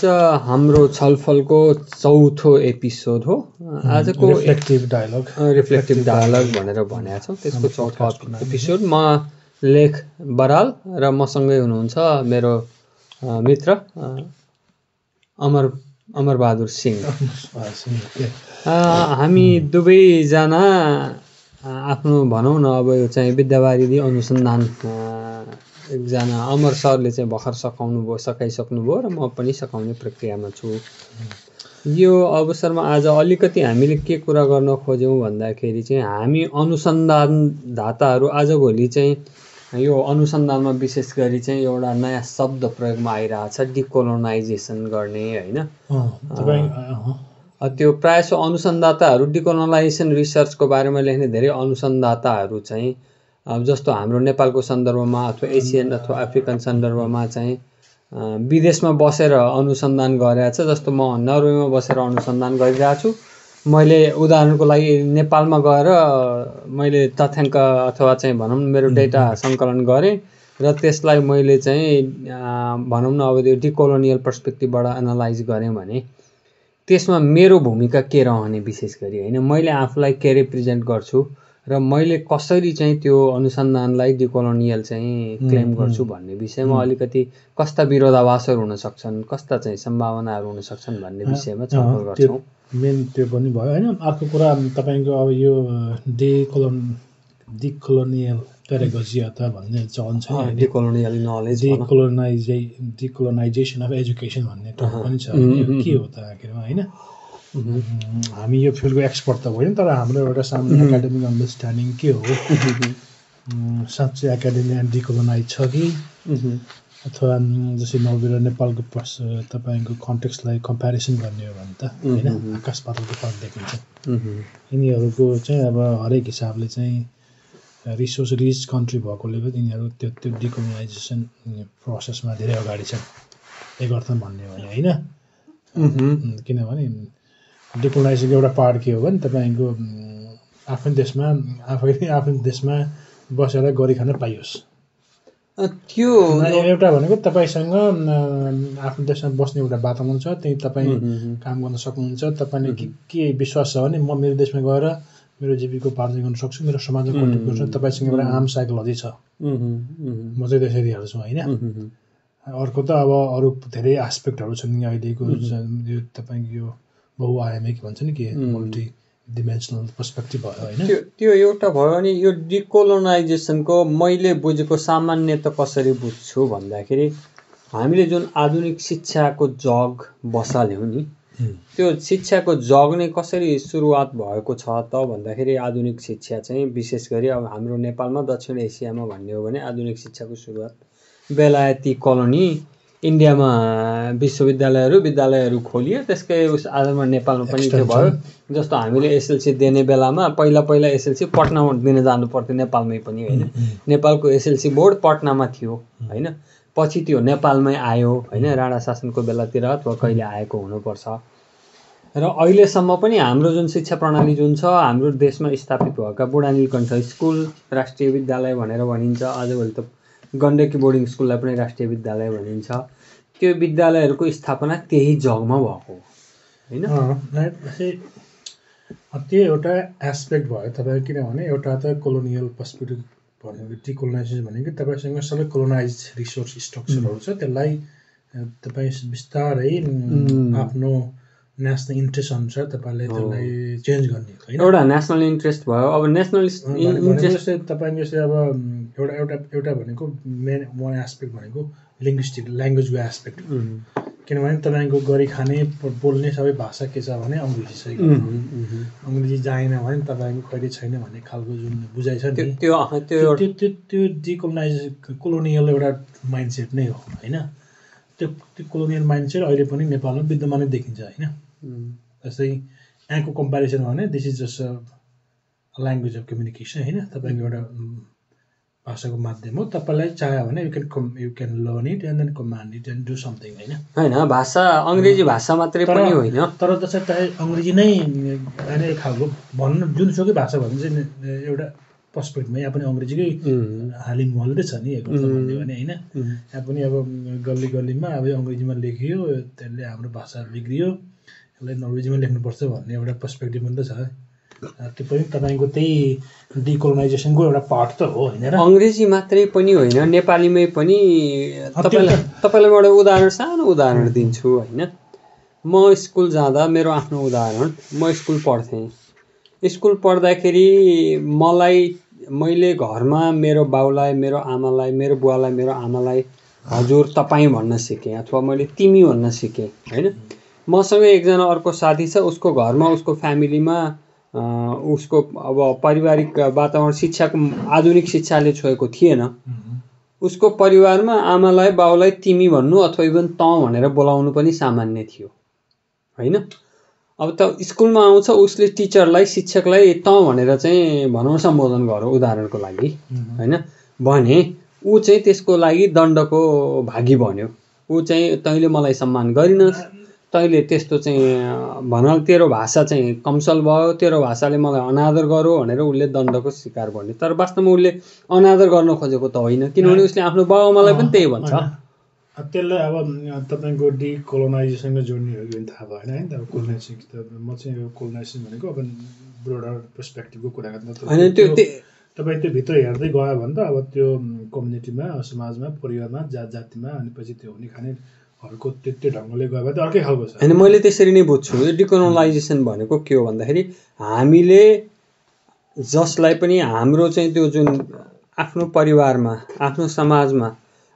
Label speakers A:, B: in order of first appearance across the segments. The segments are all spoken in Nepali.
A: हाम्रो छलफलको चौथो एपिसोड हो। आजको रिफ्लेक्टिभ डायलग भनेर भनेका छौँ। त्यसको चौथो एपिसोड। म लेख बराल र मसँगै हुनुहुन्छ मेरो मित्र अमरबहादुर सिंह। हामी दुवैजना आफ्नो भनौँ न अब यो चाहिँ विद्यावारिधि अनुसन्धान एकजना अमर सरले चाहिँ भर्खर सकाइसक्नुभयो र म पनि सकाउने प्रक्रियामा छु। यो अवसरमा आज अलिकति हामीले के कुरा गर्न खोज्यौँ भन्दाखेरि चाहिँ हामी अनुसन्धानदाताहरू आजभोलि चाहिँ यो अनुसन्धानमा विशेष गरी चाहिँ एउटा नयाँ शब्द प्रयोगमा आइरहेछ, डिकोलोनाइजेसन गर्ने होइन। त्यो प्रायः सो अनुसन्धाताहरू डिकोलोनाइजेसन रिसर्चको बारेमा लेख्ने धेरै अनुसन्धाताहरू चाहिँ जस्तो हाम्रो नेपालको सन्दर्भमा अथवा एसियन अथवा अफ्रिकन सन्दर्भमा चाहिँ विदेशमा बसेर अनुसन्धान गरिरहेछ। जस्तो म नर्वेमा बसेर अनुसन्धान गरिरहेको छु। मैले उदाहरणको लागि नेपालमा गएर मैले तथ्याङ्क अथवा चाहिँ भनौँ न मेरो डेटा सङ्कलन गरेँ र त्यसलाई मैले चाहिँ भनौँ न अब त्यो डिकोलोनियल पर्सपेक्टिभबाट एनालाइज गरेँ भने त्यसमा मेरो भूमिका के रहने विशेष गरी होइन। मैले आफूलाई के रिप्रेजेन्ट गर्छु र मैले कसरी चाहिँ त्यो अनुसन्धानलाई डिकोलोनियल चाहिँ क्लेम गर्छु भन्ने विषयमा अलिकति कस्ता विरोधाभासहरू हुन सक्छन्, कस्ता चाहिँ सम्भावनाहरू हुन सक्छन् भन्ने विषयमा छलफल गर्छौँ।
B: मेन त्यो पनि भयो होइन। अर्को कुरा तपाईँको अब यो डिकोलोनियल पेडागोजी अथवा भन्ने चलन छ,
A: डिकोलोनियल नलेज,
B: डिकोलोनाइजेसन अफ एजुकेसन भन्ने टर्म पनि छ। के हो त आखिरमा होइन। हामी यो फिल्डको एक्सपर्ट त होइन, तर हाम्रो एउटा सामान्य एकाडेमिक अन्डरस्ट्यान्डिङ के हो, साँच्चै एकाडेमी डिकोलोनाइज छ कि अथवा जस्तै नर्वे र नेपालको तपाईँको कन्टेक्स्टलाई कम्पेरिसन गर्ने हो भने त होइन आकाश पातालको फरक देखिन्छ। यिनीहरूको चाहिँ अब हरेक हिसाबले चाहिँ रिसोर्स रिच कन्ट्री भएकोले गर्दा यिनीहरू त्यो डिकोलोनाइजेसन प्रोसेसमा धेरै अगाडि छन् एक अर्थमा भन्ने हो भने होइन। किनभने डिकोलोनाइजेसनको एउटा पार्ट के हो भने तपाईँको आफ्नै देशमा बसेर गरी खान पाइयोस्।
A: त्यो
B: एउटा भनेको तपाईँसँग आफ्नो देशमा बस्ने एउटा वातावरण छ, त्यही तपाईँ काम गर्न सक्नुहुन्छ। तपाईँले के विश्वास छ भने म मेरो देशमा गएर मेरो जीविकोपार्जन गर्न सक्छु, मेरो समाजमा कन्ट्रिब्युट गर्छु। तपाईँसँग एउटा आम साइकोलोजी छ, म चाहिँ त्यसरी हेर्छु होइन। अर्को त अब अरू धेरै एस्पेक्टहरू छन् अहिलेको यो तपाईँको यो बहुआयामिक भन्छ नि के मल्टी डिमेन्सनल पर्सपेक्टिभ भयो होइन।
A: त्यो एउटा भयो अनि यो डिकोलोनाइजेसनको मैले बुझेको सामान्य त कसरी बुझ्छु भन्दाखेरि हामीले जुन आधुनिक शिक्षाको जग बसाल्यौँ नि, त्यो शिक्षाको जग नै कसरी सुरुवात भएको छ त भन्दाखेरि आधुनिक शिक्षा चाहिँ विशेष गरी अब हाम्रो नेपालमा दक्षिण एसियामा भन्ने हो भने आधुनिक शिक्षाको सुरुवात बेलायती कलोनी इन्डियामा विद्यालयहरू खोलियो। त्यसकै आधारमा नेपालमा पनि त्यो भयो। जस्तो हामीले एसएलसी दिने बेलामा पहिला एसएलसी पटनामा दिन जानु पर्थ्यो, नेपालमै पनि होइन। नेपालको एसएलसी बोर्ड पटनामा थियो होइन। पछि त्यो नेपालमै आयो होइन, राणा शासनको बेलातिर अथवा कहिले आएको हुनुपर्छ। र अहिलेसम्म पनि हाम्रो जुन शिक्षा प्रणाली जुन छ हाम्रो देशमा स्थापित भएका बुढा नीलकण्ठ स्कुल राष्ट्रिय विद्यालय भनेर भनिन्छ। आजभोलि त गण्डकी बोर्डिङ स्कुललाई पनि राष्ट्रिय विद्यालय भनिन्छ। त्यो विद्यालयहरूको स्थापना त्यही जगमा भएको होइन।
B: त्यो एउटा एस्पेक्ट भयो तपाईँको। किनभने एउटा त कोलोनियल पर्सपेक्टिभ भनेको डिकोलोनाइजेसन भनेको तपाईँसँग सबै कोलोनाइज रिसोर्स स्ट्रक्चरहरू छ, त्यसलाई तपाईँ बिस्तारै आफ्नो नेसनल इन्ट्रेस्ट अनुसार तपाईँले त्यसलाई चेन्ज गर्ने होइन।
A: एउटा नेसनल इन्ट्रेस्ट भयो। अब नेसनल इन्ट्रेस्ट
B: तपाईँको चाहिँ अब एउटा भनेको मेन वान एस्पेक्ट भनेको लिङ्ग्विस्टिक ल्याङ्ग्वेजको एस्पेक्ट। किनभने तपाईँको गरी खाने बोल्ने सबै भाषा के छ भने अङ्ग्रेजी छ। अङ्ग्रेजी जाएन भने तपाईँको कहिले छैन भन्ने खालको जुन बुझाइ छ नि, त्यो डिकोलोनाइजेसन कोलोनियल एउटा माइन्डसेट नै हो होइन। त्यो कोलोनियल माइन्डसेट अहिले पनि नेपालमा विद्यमानै देखिन्छ होइन। जस्तै यहाँको कम्पेरिजन भने this is just a language of communication होइन। तपाईँको एउटा भाषाको माध्यम हो। तपाईँलाई चाह्यो भने you can learn it and then command it and do something होइन।
A: भाषा अङ्ग्रेजी भाषा मात्रै पनि होइन,
B: तर जस्तै अङ्ग्रेजी नै खालको भन्नु जुनसुकै भाषा भन्नु चाहिँ एउटा पर्सपेक्टिभमा यहाँ पनि अङ्ग्रेजीकै हाली महलले छ नि एक अर्थ भन्यो भने होइन यहाँ पनि अब गल्ली गल्लीमा अब अङ्ग्रेजीमा लेखियो त्यसले हाम्रो भाषा बिग्रियो यसलाई नर्वेजीमा लेख्नुपर्छ भन्ने एउटा पर्सपेक्टिभ पनि त छ त्यो पनि तपाईँको त्यही डिकोलोनाइजेसनको एउटा पार्ट त हो होइन र
A: अङ्ग्रेजी मात्रै पनि होइन नेपालीमै पनि तपाईँलाई एउटा उदाहरण सानो उदाहरण दिन्छु होइन म स्कुल जाँदा मेरो आफ्नो उदाहरण म स्कुल पढ्थेँ स्कुल पढ्दाखेरि मैले घरमा मेरो बाउलाई मेरो आमालाई मेरो बुवालाई मेरो आमालाई हजुर तपाईँ भन्न सिकेँ अथवा मैले तिमी भन्न सिकेँ होइन मसँग एकजना अर्को साथी छ उसको घरमा उसको फ्यामिलीमा उसको अब पारिवारिक वातावरण शिक्षाको आधुनिक शिक्षाले छोएको थिएन उसको परिवारमा आमालाई बाउलाई तिमी भन्नु अथवा इभन तँ भनेर बोलाउनु पनि सामान्य थियो होइन अब त स्कुलमा आउँछ उसले टिचरलाई शिक्षकलाई तँ भनेर चाहिँ भनौँ सम्बोधन गरौँ उदाहरणको लागि होइन भने ऊ चाहिँ त्यसको लागि दण्डको भागी बन्यो ऊ चाहिँ तैँले मलाई सम्मान गरिनस् तैँले त्यस्तो चाहिँ भन तेरो भाषा चाहिँ कमसल भयो तेरो भाषाले मलाई अनादर गर्यो भनेर उसले दण्डको शिकार बन्यो तर वास्तवमा उसले अनादर गर्न खोजेको त होइन किनभने उसले आफ्नो बाबुआमालाई पनि त्यही भन्छ
B: त्यसलाई अब तपाईँको डिकोलोनाइजेसनले जोड्ने हो कि थाहा भएन होइन अब कोलोनाइजेसन म चाहिँ यो कोलोनाइजेसन भनेको अब ब्रोडर पर्सपेक्टिभको कुरा गर्दा तपाईँ त्यो भित्र हेर्दै गयो भने त अब त्यो कम्युनिटीमा समाजमा परिवारमा जातिमा अनि पछि त्यो हुने खानेहरूको त्यो ढङ्गले गयो भने त अर्कै खालको छ
A: होइन मैले त्यसरी नै बुझ्छु यो डिकोलोनाइजेसन भनेको के हो भन्दाखेरि हामीले जसलाई पनि हाम्रो चाहिँ त्यो जुन आफ्नो परिवारमा आफ्नो समाजमा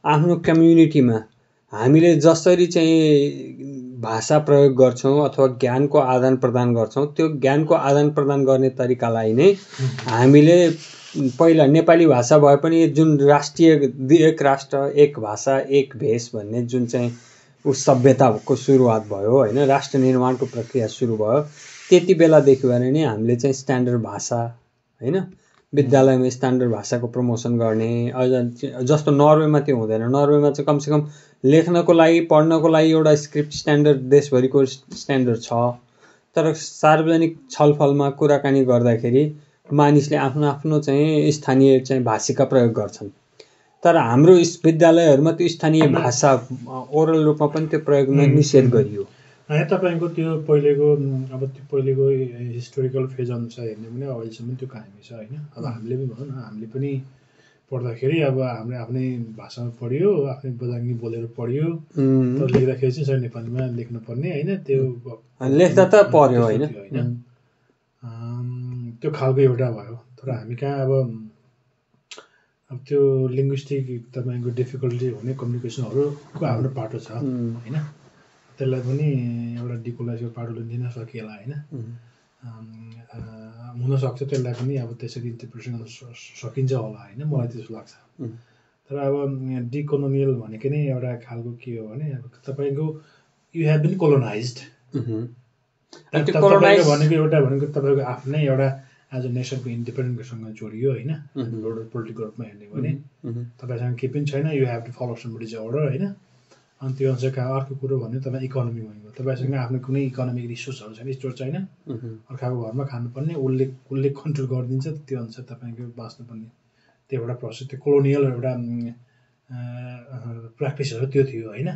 A: आफ्नो कम्युनिटीमा हामीले जसरी चाहिँ भाषा प्रयोग गर्छौँ अथवा ज्ञानको आदान प्रदान गर्छौँ त्यो ज्ञानको आदान प्रदान गर्ने तरिकालाई नै हामीले पहिला नेपाली भाषा भए पनि जुन राष्ट्रिय एक राष्ट्र एक भाषा एक भेष भन्ने जुन चाहिँ उस सभ्यताको सुरुवात भयो होइन राष्ट्र निर्माणको प्रक्रिया सुरु भयो त्यति बेलादेखि भएर नै हामीले चाहिँ स्ट्यान्डर्ड भाषा होइन विद्यालयमा स्ट्यान्डर्ड भाषाको प्रमोसन गर्ने जस्तो नर्वेमा त्यो हुँदैन नर्वेमा चाहिँ कमसेकम लेख्नको लागि पढ्नको लागि एउटा स्क्रिप्ट स्ट्यान्डर्ड देशभरिको स्ट्यान्डर्ड छ तर सार्वजनिक छलफलमा कुराकानी गर्दाखेरि मानिसले आफ्नो आफ्नो चाहिँ स्थानीय चाहिँ भाषिका प्रयोग गर्छन् तर हाम्रो विद्यालयहरूमा त्यो स्थानीय भाषा ओरल रूपमा पनि त्यो प्रयोग निषेध गरियो
B: यहाँ तपाईँको त्यो पहिलेको हिस्टोरिकल फेज अनुसार हेर्ने भने अहिलेसम्म त्यो कायमै छ होइन अब हामीले पनि भनौँ न हामीले पनि पढ्दाखेरि अब हाम्रो आफ्नै भाषामा पढ्यो आफ्नै बजाङ्गी बोलेर पढ्यो तर लेख्दाखेरि चाहिँ सबै नेपालीमा लेख्नुपर्ने होइन त्यो
A: लेख्दा त पर्यो होइन
B: त्यो खालको एउटा भयो तर हामी कहाँ अब त्यो लिङ्ग्विस्टिक तपाईँको डिफिकल्टी हुने कम्युनिकेसनहरूको हाम्रो बाटो छ होइन त्यसलाई पनि एउटा डिकोलाइजको पाटोले दिन सकिएला होइन हुनसक्छ त्यसलाई पनि अब त्यसरी इन्टरप्रिटेसन गर्न सकिन्छ होला होइन मलाई त्यस्तो लाग्छ तर अब डिकोलोनियल भनेको नै एउटा खालको के हो भने अब तपाईँको यु हेभ बिन कोलोनाइज्ड भनेको एउटा भनेको तपाईँको आफ्नै एउटा एज अ नेसनको इन्डिपेन्डेन्टसँग जोडियो होइन ब्रोडर पोलिटिकल रूपमा हेर्ने भने तपाईँसँग केही पनि छैन you have to follow somebody's order होइन अनि त्यो अनुसार अर्को कुरो भन्यो तपाईँ इकोनोमी भनेको तपाईँसँग आफ्नो कुनै इकोनोमिक रिसोर्सहरू छैन स्टोर छैन अर्काको घरमा खानुपर्ने उसले कन्ट्रोल गरिदिन्छ त्यो अनुसार तपाईँको बाँच्नुपर्ने त्यो एउटा प्रोसेस त्यो कोलोनियल एउटा प्र्याक्टिसहरू त्यो थियो होइन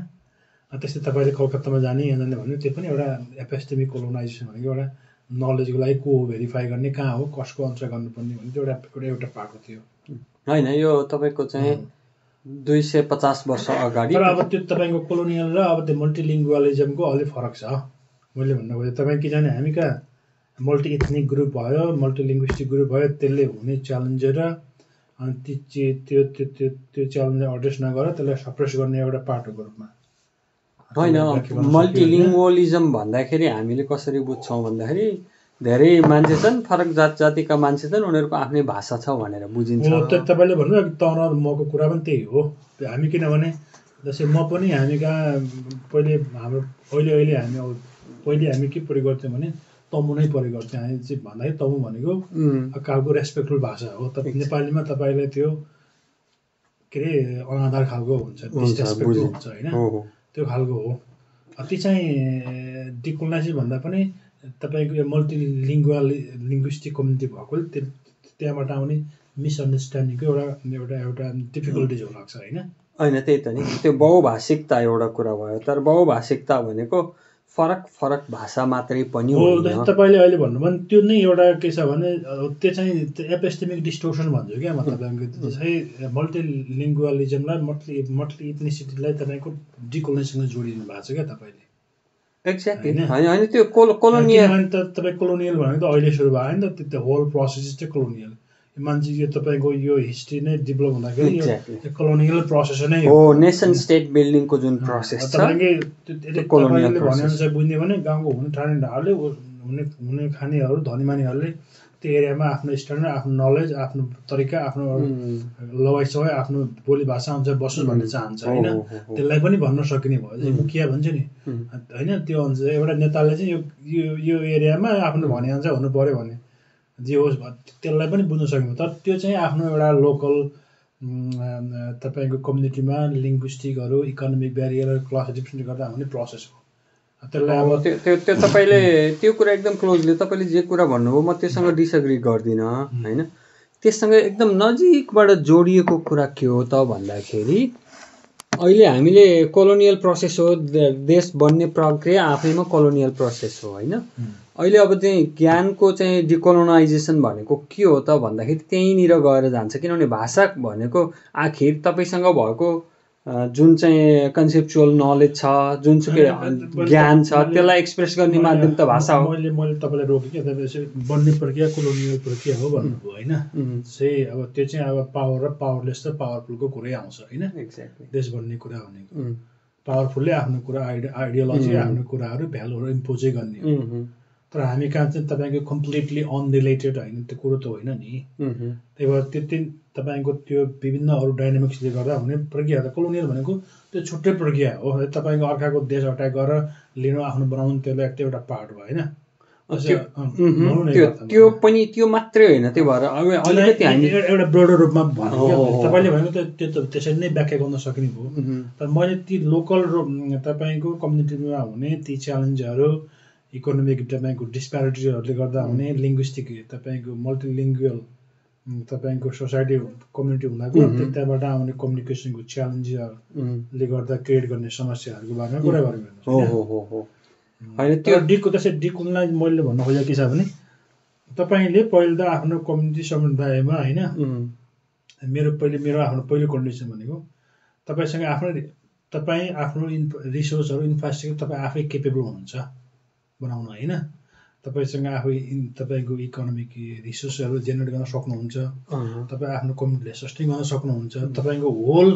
B: त्यस्तै तपाईँले कलकत्तामा जाने यहाँ जाने भन्यो त्यो पनि एउटा एपिस्टेमिक कोलोनाइजेसन भनेको एउटा नलेजको लागि को भेरिफाई गर्ने कहाँ हो कसको अनुसार गर्नुपर्ने भन्ने त्यो एउटा पाएको थियो
A: होइन यो तपाईँको चाहिँ 250 वर्ष अगाडि
B: तर अब त्यो तपाईँको कोलोनियल र अब त्यो मल्टिलिङ्गुअलिजमको अलिक फरक छ मैले भन्नु खोजेँ तपाईँ किनभने हामी कहाँ मल्टी इथनिक ग्रुप भयो मल्टिलिङ्ग्विस्टिक ग्रुप भयो त्यसले हुने च्यालेन्जर अनि त्यो च्यालेन्जलाई एड्रेस नगरेर त्यसलाई सप्रेस गर्ने एउटा पार्टको रूपमा
A: होइन मल्टिलिङ्गुअलिजम भन्दाखेरि हामीले कसरी बुझ्छौँ भन्दाखेरि धेरै मान्छे छन् फरक जातिका मान्छे छन् उनीहरूको आफ्नै भाषा छ भनेर बुझिन्छ
B: तपाईँले भन्नु तँ र मको कुरा पनि त्यही हो हामी किनभने जस्तै म पनि हामी कहाँ पहिले हाम्रो अहिले हामी के प्रयोग गर्थ्यौँ भने तमु नै प्रयोग गर्थ्यौँ हामी चाहिँ भन्दाखेरि तमु भनेको कालको रेस्पेक्टफुल भाषा हो नेपालीमा तपाईँलाई त्यो के अरे अनादर खालको हुन्छ डिसरेस्पेक्टफुल हुन्छ होइन त्यो खालको हो ती चाहिँ डिकोलोनाइजेसन भन्दा पनि तपाईँको यो मल्टिलिङ्गुअलिङ्ग्विस्टिक कम्युनिटी भएकोले त्यहाँबाट आउने मिसअन्डरस्ट्यान्डिङको एउटा एउटा एउटा डिफिकल्टिज हो लाग्छ होइन।
A: होइन त्यही त नि, त्यो बहुभाषिकता एउटा कुरा भयो, तर बहुभाषिकता भनेको फरक फरक भाषा मात्रै पनि
B: हो।
A: होइन।
B: तपाईँले अहिले भन्नुभयो नि त्यो नै एउटा के छ भने त्यो चाहिँ एपिस्टेमिक डिस्टोर्सन भन्छु क्या म तपाईँको। त्यो चाहिँ मल्टिलिङ्गुअलिजमलाई मल्टी इथनिसिटीलाई तपाईँको डिकोलोनाइजेसनसँग जोडिदिनु भएको छ क्या तपाईँले।
A: एक्ज्याक्टली होइन त्यो कोलोनियल
B: तपाईँ कोलोनियल भनेको त अहिले सुरु भयो नि त, त्यो होल प्रोसेस चाहिँ कोलोनियल। मान्छे यो तपाईँको यो हिस्ट्री नै डेभलप हुँदाखेरि कोलोनियल प्रोसेस नै
A: हो। नेसन स्टेट बिल्डिङको जुन प्रोसेस छ
B: तपाईँले भनेअनुसार बुझ्ने भने गाउँको हुने ठानेहरूले हुने खानेहरू धनीमानीहरूले त्यो एरियामा आफ्नो स्ट्यान्डर्ड, आफ्नो नलेज, आफ्नो तरिका, आफ्नो लवाइ सवाइ, आफ्नो बोली भाषा अनुसार बस्नु भन्ने चाहन्छ होइन। त्यसलाई पनि भन्न सकिने भयो। मुखिया भन्छ नि होइन, त्यो अनुसार एउटा नेताले चाहिँ यो एरियामा आफ्नो भनेअनुसार हुनु पर्यो भने जे होस् त्यसलाई पनि बुझ्न सकिन्छ। तर त्यो चाहिँ आफ्नो एउटा लोकल तपाईँको कम्युनिटीमा लिङ्ग्विस्टिकहरू, इकोनोमिक ब्यारियर, क्लास डिफ्रेन्स गर्दा हुने प्रोसेस हो। त्यसलाई अब
A: त्यो तपाईँले त्यो कुरा एकदम क्लोजली तपाईँले जे कुरा भन्नुभयो म त्योसँग डिसएग्री गर्दिनँ होइन। त्यससँग एकदम नजिकबाट जोडिएको कुरा के हो त भन्दाखेरि अहिले हामीले कोलोनियल प्रोसेस हो, देश बन्ने प्रक्रिया आफैमा कोलोनियल प्रोसेस हो होइन। अहिले अब चाहिँ ज्ञानको चाहिँ डिकोलोनाइजेसन भनेको के हो त भन्दाखेरि त्यहीँनिर गएर जान्छ। किनभने भाषा भनेको आखिर तपाईँसँग भएको जुन चाहिँ कन्सेप्चुअल नलेज छ, जुनसुकै ज्ञान छ, त्यसलाई एक्सप्रेस गर्ने माध्यम त भाषा हो।
B: मैले तपाईँलाई रोकेँ क्या, तपाईँ बन्ने प्रक्रिया कोलोनियल प्रक्रिया हो भन्नुभयो होइन। चाहिँ अब त्यो चाहिँ अब पावर र पावरलेस र पावरफुलको कुरै आउँछ होइन।
A: एक्ज्याक्टली
B: देश बन्ने कुरा भनेको पावरफुलले आफ्नो कुरा आइडियोलोजी, आफ्नो कुराहरू भ्यालुहरू इम्पोजै गर्ने हो। तर हामी कहाँ चाहिँ तपाईँको कम्प्लिटली अनरिलेटेड होइन, त्यो कुरो त होइन नि। त्यही भएर त्यो तपाईँको त्यो विभिन्न अरू डाइनामिक्सले गर्दा हुने प्रक्रिया त कोलोनियल भनेको त्यो छुट्टै प्रक्रिया हो। तपाईँको अर्काको देश अट्याक गरेर लिनु, आफ्नो बनाउनु, त्यसलाई एउटा पार्ट हो होइन।
A: त्यो पनि त्यो मात्रै होइन। त्यो भएर अब अलिकति हामी
B: एउटा ब्रोडर रूपमा भन्नु तपाईँले भनेको त्यो त त्यसरी नै व्याख्या गर्न सकिने भयो। तर मैले ती लोकल तपाईँको कम्युनिटीमा हुने ती च्यालेन्जहरू, इकोनोमिक तपाईँको डिस्प्यारिटिजहरूले गर्दा हुने, लिङ्ग्विस्टिक तपाईँको मल्टिलिङ्गुअल तपाईँको सोसाइटी कम्युनिटी हुँदाको त्यहाँबाट आउने कम्युनिकेसनको च्यालेन्जहरूले गर्दा क्रिएट गर्ने समस्याहरूको बारेमा कुरा गर्नु होइन। त्यो त्यसरी डिकोलोनाइज मैले भन्न खोजेको के छ भने तपाईँले पहिलो त आफ्नो कम्युनिटी समुदायमा होइन, मेरो आफ्नो पहिलो कन्डिसन भनेको तपाईँसँग तपाईँ आफ्नो रिसोर्सहरू, इन्फ्रास्ट्रक्चर तपाईँ आफै केपेबल हुनुहुन्छ बनाउन होइन। तपाईँसँग आफै तपाईँको इकोनोमिक रिसोर्सहरू जेनेरेट गर्न सक्नुहुन्छ, तपाईँ आफ्नो कम्युनिटीलाई सस्टेन गर्न सक्नुहुन्छ, तपाईँको होल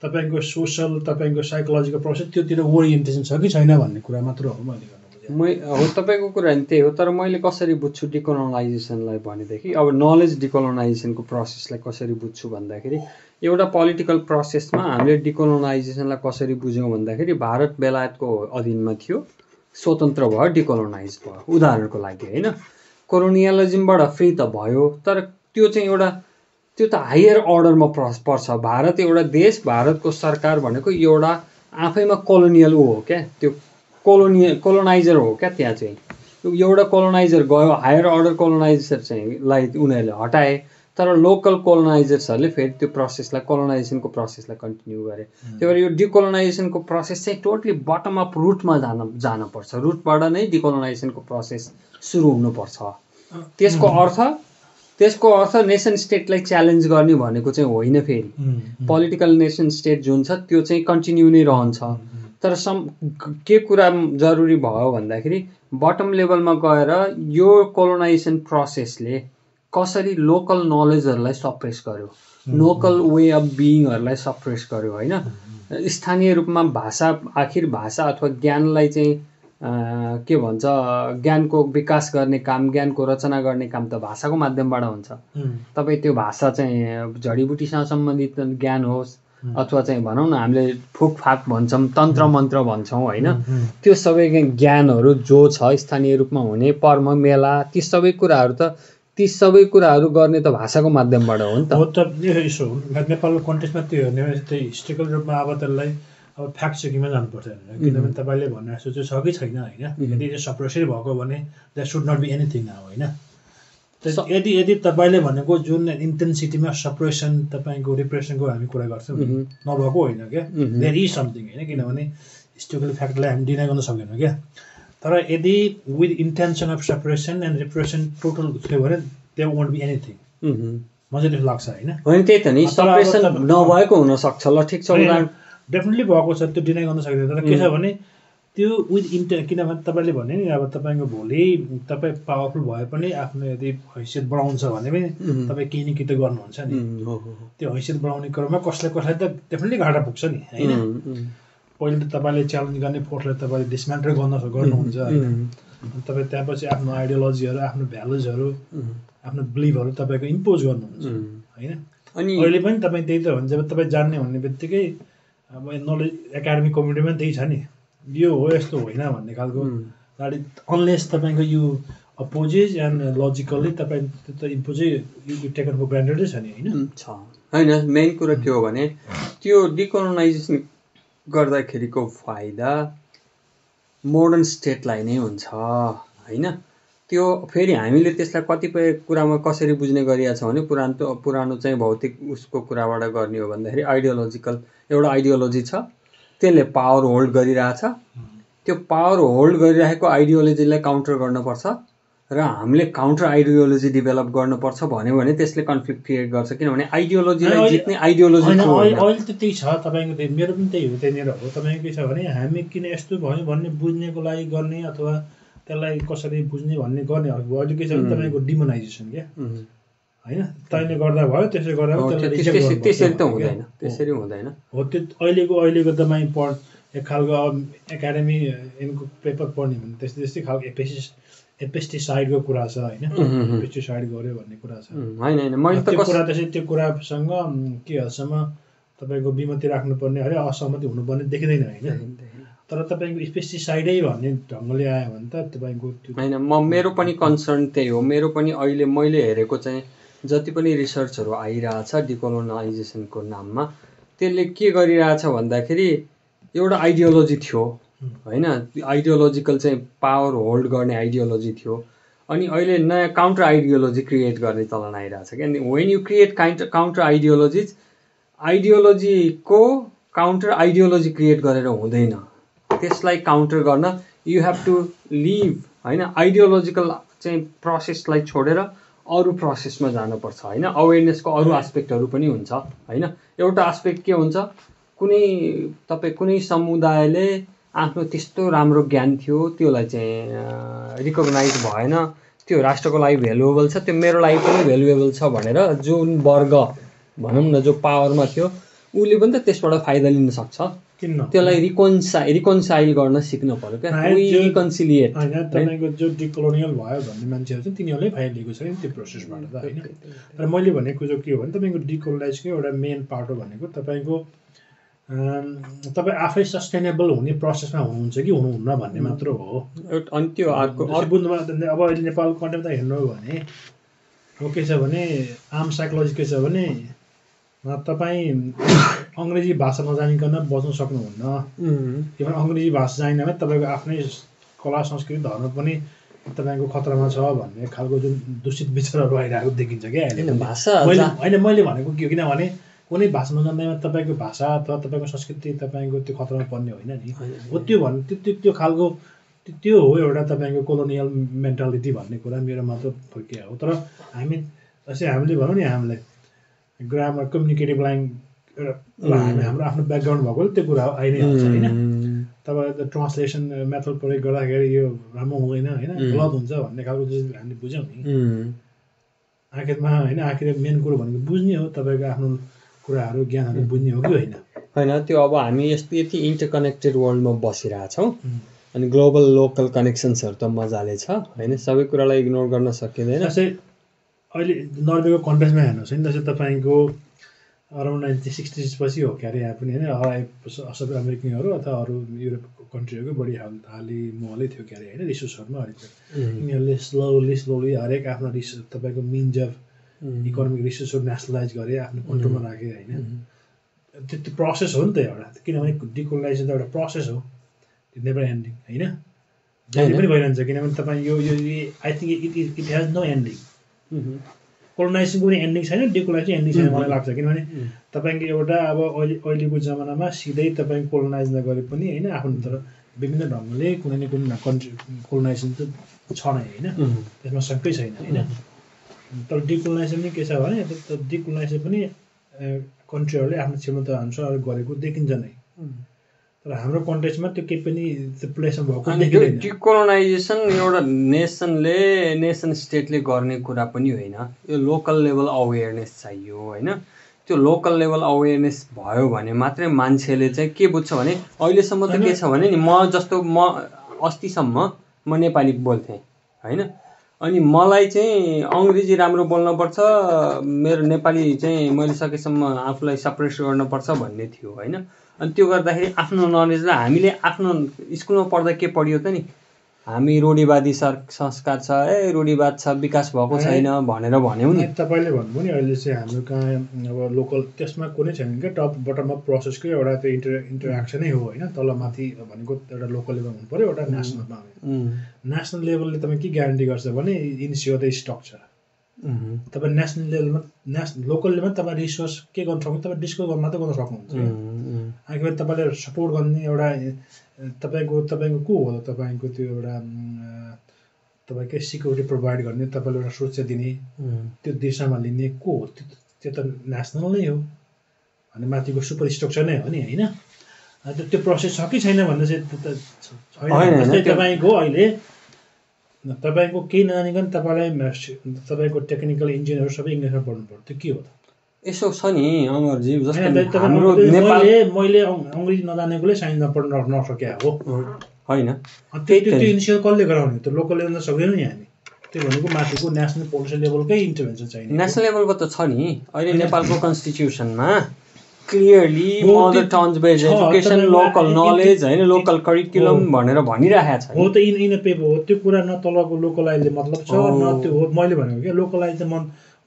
B: तपाईँको सोसल, तपाईँको साइकोलोजिकल प्रोसेस त्योतिर ओरिएन्टेसन छ कि छैन भन्ने कुरा मात्र हो मैले गर्नु
A: हो। तपाईँको कुरा नि त्यही हो। तर मैले कसरी बुझ्छु डिकोलोनाइजेसनलाई भनेदेखि, अब नलेज डिकोलोनाइजेसनको प्रोसेसलाई कसरी बुझ्छु भन्दाखेरि एउटा पोलिटिकल प्रोसेसमा हामीले डिकोलोनाइजेसनलाई कसरी बुझ्यौँ भन्दाखेरि भारत बेलायतको अधीनमा थियो, स्वतन्त्र भयो, डिकोलोनाइज भयो उदाहरणको लागि होइन। कोलोनियलिजमबाट फ्री त भयो, तर त्यो चाहिँ एउटा त्यो त हायर अर्डरमा पर्छ। भारत एउटा देश, भारतको सरकार भनेको एउटा आफैमा कोलोनियल हो क्या, त्यो कोलोनाइजर हो क्या। त्यहाँ चाहिँ एउटा कोलोनाइजर गयो, हायर अर्डर कोलोनाइजर चाहिँ लाई उनीहरूले हटाए, तर लोकल कोलोनाइजर्सहरूले फेरि त्यो प्रोसेसलाई, कोलोनाइजेसनको प्रोसेसलाई कन्टिन्यू गरे। त्यही भएर यो डिकोलोनाइजेसनको प्रोसेस चाहिँ टोटली बटम अप रुटमा जानुपर्छ। रुटबाट नै डिकोलोनाइजेसनको प्रोसेस सुरु हुनुपर्छ। त्यसको अर्थ नेसन स्टेटलाई च्यालेन्ज गर्ने भनेको चाहिँ होइन। फेरि पोलिटिकल नेसन स्टेट जुन छ त्यो चाहिँ कन्टिन्यू नै रहन्छ। तर के कुरा जरुरी भयो भन्दाखेरि बटम लेभलमा गएर यो कोलोनाइजेसन प्रोसेसले कसरी लोकल नलेजहरूलाई सप्रेस गर्यो, लोकल वे अफ बिइङहरूलाई सप्रेस गर्यो होइन। स्थानीय रूपमा भाषा, आखिर भाषा अथवा ज्ञानलाई चाहिँ के भन्छ, ज्ञानको विकास गर्ने काम, ज्ञानको रचना गर्ने काम त भाषाको माध्यमबाट हुन्छ। तपाईँ त्यो भाषा चाहिँ जडीबुटीसँग सम्बन्धित ज्ञान होस् अथवा चाहिँ भनौँ न हामीले फुकफाक भन्छौँ, तन्त्र मन्त्र भन्छौँ होइन, त्यो सबै ज्ञानहरू जो छ स्थानीय रूपमा हुने पर्म मेला, ती सबै कुराहरू गर्ने त भाषाको माध्यमबाट हो नि त।
B: हो त यसो नेपालको कन्टेक्स्टमा त्यो हेर्ने भने चाहिँ हिस्ट्रिकल रूपमा अब त्यसलाई अब फ्याक्ट चेकिङमा जानुपर्छ होइन। किनभने तपाईँले भन्ने जस्तो चाहिँ छ कि छैन होइन। यदि त्यो सप्रेसरी भएको भने that should not be anything now होइन। यदि तपाईँले भनेको जुन इन्टेन्सिटीमा सेपरेसन तपाईँको रिप्रेसनको हामी कुरा गर्छौँ नभएको होइन क्या देयर इज समथिङ होइन किनभने हिस्टोरिकल फ्याक्टलाई हामी डिनाइ गर्न सक्दैनौँ क्या तर यदि with intention of separation and repression total थियो भने देयर वोन्ट बी एनिथिङ मलाई त्यस्तो लाग्छ होइन
A: त्यही त नि सेपरेसन नभएको हुनसक्छ ल ठिक छ
B: डेफिनेटली भएको छ त्यो डिनाइ गर्न सक्दैन तर के छ भने त्यो विथ किनभने तपाईँले भने नि अब तपाईँको भोलि तपाईँ पावरफुल भए पनि आफ्नो यदि हैसियत बढाउँछ भने पनि तपाईँ केही न केही त गर्नुहुन्छ नि त्यो हैसियत बढाउने क्रममा कसलाई त डेफिनेटली घाटा पुग्छ नि होइन पहिले त तपाईँले च्यालेन्ज गर्ने फोर्सलाई तपाईँले डिसमेन्टल गर्नुहुन्छ होइन तपाईँ त्यसपछि आफ्नो आइडियोलोजीहरू आफ्नो भ्यालुजहरू आफ्नो बिलिभहरू तपाईँको इम्पोज गर्नुहुन्छ होइन अनि अहिले पनि तपाईँ त्यही त हुन्छ जब तपाईँ जान्ने भन्ने बित्तिकै अब नलेज एकाडेमिक कम्युनिटीमा त्यही छ नि यो हो यस्तो होइन भन्ने खालको गाडी अनलेस तपाईँको यो अपोजिज एन्ड लजिकल्ली तपाईँ त्यो त इम्पोजै यु टेकन फर ग्रान्टेडै छ नि होइन
A: छ होइन मेन कुरा के हो भने त्यो डिकोलोनाइजेसन गर्दाखेरिको फाइदा मोडर्न स्टेटलाई नै हुन्छ होइन त्यो फेरि हामीले त्यसलाई कतिपय कुरामा कसरी बुझ्ने गरिरहेको छौँ भने पुरानो चाहिँ भौतिक उसको कुराबाट गर्ने हो भन्दाखेरि एउटा आइडियोलोजी छ त्यसले पावर होल्ड गरिरहेछ त्यो पावर होल्ड गरिरहेको आइडियोलोजीलाई काउन्टर गर्नुपर्छ र हामीले काउन्टर आइडियोलोजी डेभलप गर्नुपर्छ भन्यो भने त्यसले कन्फ्लिक्ट क्रिएट गर्छ किनभने आइडियोलोजीलाई जित्ने आइडियोलोजी
B: अहिले त त्यही छ तपाईँको मेरो पनि त्यही हो त्यहीँनिर हो तपाईँको के छ भने हामी किन यस्तो भयो भन्ने बुझ्नेको लागि गर्ने अथवा त्यसलाई कसरी बुझ्ने भन्ने गर्ने अहिले के छ भने तपाईँको डिमोनाइजेसन क्या होइन तैँले गर्दा भयो त्यसै गर्दा
A: त्यसरी हुँदैन
B: हो त्यो अहिलेको तपाईँ एक खालको एकाडेमी पेपर पढ्ने भने त्यस्तै खालको पेस्टिसाइडको कुरा छ होइन पेस्टिसाइड गर्यो भन्ने कुरा छ त्यो कुरा त्यसै त्यो कुरासँग के हदसम्म तपाईँको विमति राख्नुपर्ने अरे असहमति हुनुपर्ने देखिँदैन होइन तर तपाईँको पेस्टिसाइडै भन्ने ढङ्गले आयो भने त तपाईँको
A: होइन मेरो पनि कन्सर्न त्यही हो मेरो पनि अहिले मैले हेरेको चाहिँ जति पनि रिसर्चहरू आइरहेछ डिकोलोनाइजेसनको नाममा त्यसले के गरिरहेछ भन्दाखेरि एउटा आइडियोलोजी थियो होइन आइडियोलोजिकल चाहिँ पावर होल्ड गर्ने आइडियोलोजी थियो अनि अहिले नयाँ काउन्टर आइडियोलोजी क्रिएट गर्ने चलन आइरहेछ क्या वेन यु क्रिएट काउन्टर आइडियोलोजीको काउन्टर आइडियोलोजी क्रिएट गरेर हुँदैन त्यसलाई काउन्टर गर्न यु हेभ टु लिभ होइन आइडियोलोजिकल चाहिँ प्रोसेसलाई छोडेर अरू प्रोसेसमा जानुपर्छ होइन अवेरनेसको अरू एस्पेक्टहरू पनि हुन्छ होइन एउटा एस्पेक्ट के हुन्छ कुनै समुदायले आफ्नो त्यस्तो राम्रो ज्ञान थियो त्यसलाई चाहिँ रिकगनाइज भएन त्यो राष्ट्रको लागि भ्यालुएबल छ त्यो मेरो लागि पनि भ्यालुएबल छ भनेर जुन वर्ग भनौँ न जो पावरमा थियो उसले पनि त त्यसबाट फाइदा लिन सक्छ त्यसलाई रिकन्साइल गर्न सिक्नु पर्यो क्या रिकन्सिलिएट
B: होइन तपाईँको जो डिकोलोनियल भयो भन्ने मान्छेहरू चाहिँ तिनीहरूले फाइदा लिएको छ नि त्यो प्रोसेसबाट त होइन तर मैले भनेको जो के हो भने तपाईँको डिकोलोनाइजको एउटा मेन पार्ट हो भनेको तपाईँको तपाईँ आफै सस्टेनेबल हुने प्रोसेसमा हुनुहुन्छ कि हुनुहुन्न भन्ने मात्र हो
A: अनि त्यो
B: बुझ्नुमा अब अहिले नेपालको कन्टेन्ट हेर्नु हो भने अब के छ भने आम साइकोलोजी के छ भने तपाईँ अङ्ग्रेजी भाषा नजानिकन बस्न सक्नुहुन्न इभन अङ्ग्रेजी भाषा जानेन भने तपाईँको आफ्नै कला संस्कृति धर्म पनि तपाईँको खतरामा छ भन्ने खालको जुन दूषित विचारहरू आइरहेको देखिन्छ क्या अहिले
A: भाषा
B: होइन मैले भनेको के हो किनभने कुनै भाषा नजान्दैमा तपाईँको भाषा अथवा तपाईँको संस्कृति तपाईँको त्यो खतरामा पर्ने होइन नि हो त्यो त्यो खालको त्यो हो एउटा तपाईँको कोलोनियल मेन्टालिटी भन्ने कुरा मेरो मात्र फर्किया हो तर हामी जस्तै हामीले भनौँ नि हामीलाई ग्रामर कम्युनिकेटिभ ल्याङ्ग्वेज एउटा हाम्रो आफ्नो ब्याकग्राउन्ड भएकोले त्यो कुरा आइ नै हाल्छ होइन तपाईँ ट्रान्सलेसन मेथड प्रयोग गर्दाखेरि यो राम्रो हुँदैन होइन गलत हुन्छ भन्ने खालको जुन हामीले बुझ्यौँ नि आखिरमा होइन आखिर मेन कुरो भनेको बुझ्ने हो तपाईँको आफ्नो कुराहरू ज्ञानहरू बुझ्ने हो कि होइन
A: त्यो अब हामी यति इन्टरकनेक्टेड वर्ल्डमा बसिरहेछौँ अनि ग्लोबल लोकल कनेक्सन्सहरू त मजाले छ होइन सबै कुरालाई इग्नोर गर्न सकिँदैन
B: जस्तै अहिले नर्वेको कन्टेक्समा हेर्नुहोस् होइन जस्तै तपाईँको अराउन्ड 1960s पछि हो क्यारे यहाँ पनि होइन सबै अमेरिकनहरू अथवा अरू युरोप कन्ट्रीहरूको बढी हाली मोहलै थियो क्यारे होइन रिसोर्सहरूमा हरेक यिनीहरूले स्लोली हरेक आफ्नो तपाईँको मिन्स अफ इकोनोमिक रिसोर्सहरू नेसनलाइज गरे आफ्नो कन्ट्रोलमा राखे होइन त्यो प्रोसेस हो नि त एउटा किनभने डिकोलोनाइजेसन त एउटा प्रोसेस हो नेभर एन्डिङ होइन जहिले पनि भइरहन्छ किनभने तपाईँ यो I think it has no ending कोलोनाइजेसनको पनि एन्डिङ छैन, डिकोलोनाइजेसन एन्डिङ छैन मलाई लाग्छ। किनभने तपाईँको एउटा अब अहिलेको जमानामा सिधै तपाईँ कोलोनाइज नगरे पनि होइन, आफ्नो तर विभिन्न ढङ्गले कुनै न कुनै कन्ट्री कोलोनाइजेसन त छ नै होइन, त्यसमा शङ्कै छैन होइन। तर डिकोलोनाइजेसन पनि के छ भने डिकोलोनाइजेसन पनि कन्ट्रीहरूले आफ्नो क्षमता अनुसार गरेको देखिन्छ नै, तर हाम्रो कन्टेक्स्टमा त्यो केही पनि त्यो प्लेसमा भएको देखिँदैन।
A: डिकोलोनाइजेसन एउटा नेसन स्टेटले गर्ने कुरा पनि होइन, यो लोकल लेभल अवेरनेस चाहियो होइन। त्यो लोकल लेभल अवेरनेस भयो भने मात्रै मान्छेले चाहिँ के बुझ्छ भने अहिलेसम्म त के छ भने नि म अस्तिसम्म म नेपाली बोल्थेँ होइन, अनि मलाई चाहिँ अङ्ग्रेजी राम्रो बोल्नुपर्छ, मेरो नेपाली चाहिँ मैले सकेसम्म आफूलाई सप्रेस गर्नुपर्छ भन्ने थियो होइन। अनि त्यो गर्दाखेरि आफ्नो नलेजलाई हामीले आफ्नो स्कुलमा पढ्दा के पढ्यो त नि, हामी रूढिवादी संस्कार छ, रूढिवाद छ, विकास भएको छैन भनेर भन्यौँ नि।
B: तपाईँले भन्नुभयो नि अहिले चाहिँ हाम्रो कहाँ अब लोकल त्यसमा कुनै छैन क्या, टप बटम अप प्रोसेसको एउटा त्यो इन्टरेक्सनै हो होइन। तल माथि भनेको एउटा लोकल लेभल हुनु पऱ्यो, एउटा नेसनलमा। नेसनल लेभलले तपाईँ के ग्यारेन्टी गर्छ भने इनिसियो द स्ट्रक्चर। तपाईँ नेसनल लेभलमा लोकल लेभलमा तपाईँ रिसोर्स के गर्न सक्नुहुन्छ, तपाईँ डिस्कस मात्रै गर्न सक्नुहुन्छ। आखिर तपाईँले सपोर्ट गर्ने एउटा तपाईँको को हो, तपाईँको त्यो एउटा तपाईँकै सिक्युरिटी प्रोभाइड गर्ने, तपाईँले एउटा सुरक्षा दिने, त्यो दिशामा लिने को हो, त्यो त नेसनल नै हो भने माथिको सुपर स्ट्रक्चर नै हो नि होइन। त्यो प्रोसेस छ कि छैन भन्दा चाहिँ छैन। जस्तै तपाईँको अहिले तपाईँको केही नजानिकन तपाईँको टेक्निकल इन्जिनियरहरू सबै इङ्ग्लिसमा पढ्नु पर्छ, त्यो के हो त?
A: यसो छ नि अमरजी, जस्तै
B: मैले अङ्ग्रेजी नजानेकोले साइन्स नपढ्न नसके हो
A: होइन।
B: त्यो इनिसियल कसले गराउने, त्यो लोकल लेभलमा सक्दैन नि हामी। त्यो भनेको माथिको नेसनल पोलिसी लेभलकै इन्टरभेन्सन चाहिने।
A: नेसनल लेभलको त छ नि अहिले नेपालको कन्स्टिट्युसनमा clearly mother tongue based education, local knowledge होइन, लोकल करिकुलम भनेर भनिरहेको छ।
B: हो त इन पेपर हो त्यो कुरा, न तलको लोकलाइजले मतलब छ न त्यो हो। मैले भनेको क्या लोकलाइज त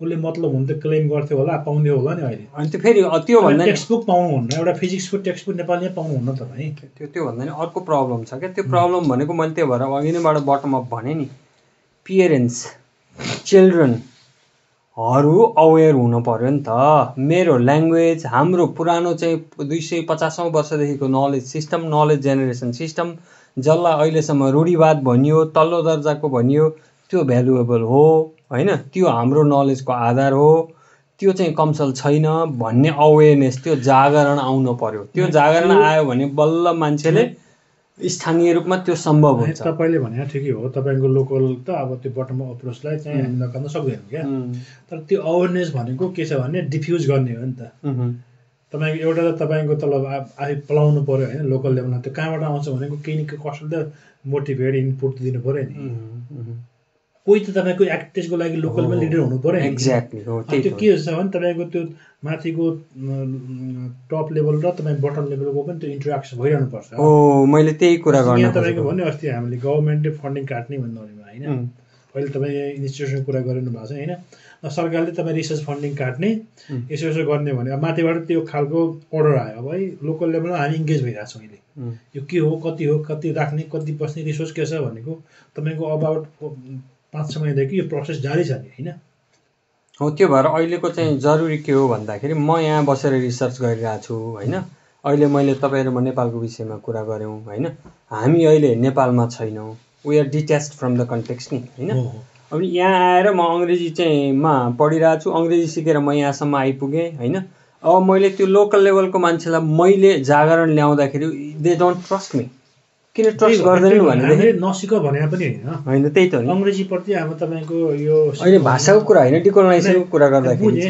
B: उसले मतलब हुन त क्लेम गर्थ्यो होला, पाउँथ्यो होला नि अहिले।
A: अनि त्यो फेरि त्यो भन्दा
B: टेक्स्ट बुक पाउनुहुन्न, एउटा फिजिक्सको टेक्स्ट बुक नेपालीमा पाउनुहुन्न तपाईँ।
A: त्यो भन्दा नि अर्को प्रब्लम छ क्या। त्यो प्रब्लम भनेको मैले त्यही भएर अघि नैबाट बटम अप भने नि, पेरेन्ट्स चिल्ड्रनहरू अवेर हुनु पर्यो नि त। मेरो ल्याङ्ग्वेज, हाम्रो पुरानो चाहिँ 250औँ वर्षदेखिको knowledge system, knowledge generation system, जसलाई अहिलेसम्म रूढिवाद भनियो, तल्लो दर्जाको भनियो, त्यो भ्यालुएबल हो होइन, त्यो हाम्रो नलेजको आधार हो, त्यो चाहिँ कमसल छैन भन्ने अवेरनेस, त्यो जागरण आउनु पर्यो। त्यो जागरण आयो भने बल्ल मान्छेले स्थानीय रूपमा त्यो सम्भव हुन्छ।
B: तपाईँले भने ठिकै हो, तपाईँको लोकल त अब त्यो बटम अप्रोचलाई चाहिँ हामी नकार्न सक्दैनौँ क्या। तर त्यो अवेरनेस भनेको के छ भने डिफ्युज गर्ने हो नि त। तपाईँको एउटा त तपाईँको तल आफै पलाउनु पऱ्यो होइन लोकल लेभलमा। त्यो कहाँबाट आउँछ भनेको केही न केही कसले त मोटिभेट इनपुट दिनु पऱ्यो नि। कोही त तपाईँको त्यसको लागि लोकलमा लिडर हुनु पऱ्यो।
A: एक्ज्याक्टली हो।
B: त्यो के हुन्छ भने तपाईँको त्यो माथिको टप लेभल र तपाईँ बटम लेभलको पनि त्यो इन्टरेक्सन भइरहनु पर्छ।
A: हो, मैले त्यही कुरा गर्न
B: यहाँ तपाईँको भन्यो अस्ति हामीले गभर्मेन्टले फन्डिङ काट्ने भन्नुभयो होइन। पहिले तपाईँ इन्स्टिट्युसनको कुरा गरिरहनु भएको छ होइन। सरकारले तपाईँ रिसर्च फन्डिङ काट्ने यसो गर्ने भने अब माथिबाट त्यो खालको अर्डर आयो। अब है लोकल लेभलमा हामी इङ्गेज भइरहेको छौँ अहिले। यो के हो, कति राख्ने, कति बस्ने, रिसोर्स के छ भनेको तपाईँको अबाउट 5-6 महिनादेखि यो प्रोसेस जारी छ नि होइन।
A: हो, त्यो भएर अहिलेको चाहिँ जरुरी के हो भन्दाखेरि म यहाँ बसेर रिसर्च गरिरहेको छु होइन। अहिले मैले तपाईँ र म नेपालको विषयमा कुरा गऱ्यौँ होइन। हामी अहिले नेपालमा छैनौँ, we are detached from the context नि होइन। अब यहाँ आएर म अङ्ग्रेजी चाहिँ पढिरहेको छु, अङ्ग्रेजी सिकेर म यहाँसम्म आइपुगेँ होइन। अब मैले त्यो लोकल लेभलको मान्छेलाई मैले जागरण ल्याउँदाखेरि दे डोन्ट ट्रस्ट मी। किन ट्रस्ट गर्दैनन् भनेदेखि
B: नसिक भने पनि
A: होइन। त्यही त
B: अङ्ग्रेजीप्रति अब तपाईँको यो
A: अहिले भाषाको कुरा होइन, डिकोलोनाइजेसनको कुरा गर्दाखेरि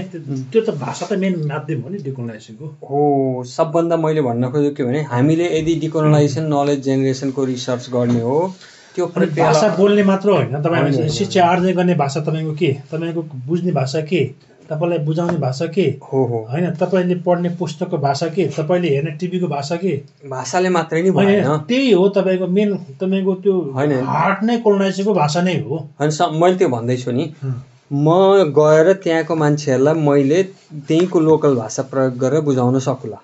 B: त्यो त भाषा त मेन माध्यम हो नि डिकोलोनाइजेसनको।
A: हो, सबभन्दा मैले भन्न खोजेको के भने हामीले यदि डिकोलोनाइजेसन नलेज जेनेरेसनको रिसर्च गर्ने हो, त्यो
B: भाषा बोल्ने मात्र होइन, तपाईँ शिक्षा आर्जन गर्ने भाषा तपाईँको के, तपाईँको बुझ्ने भाषा के, तपाईँलाई बुझाउने भाषा के
A: हो
B: होइन, तपाईँले पढ्ने पुस्तकको भाषा के, तपाईँले हेर्ने टिभीको भाषा के।
A: भाषाले मात्रै नि भएन,
B: त्यही हो तपाईँको मेन, तपाईँको त्यो हार्ट नै कोलोनाइजेसनको भाषा नै हो।
A: होइन, मैले त्यो भन्दैछु नि, म गएर त्यहाँको मान्छेहरूलाई मैले त्यहीँको लोकल भाषा प्रयोग गरेर बुझाउन सकुला।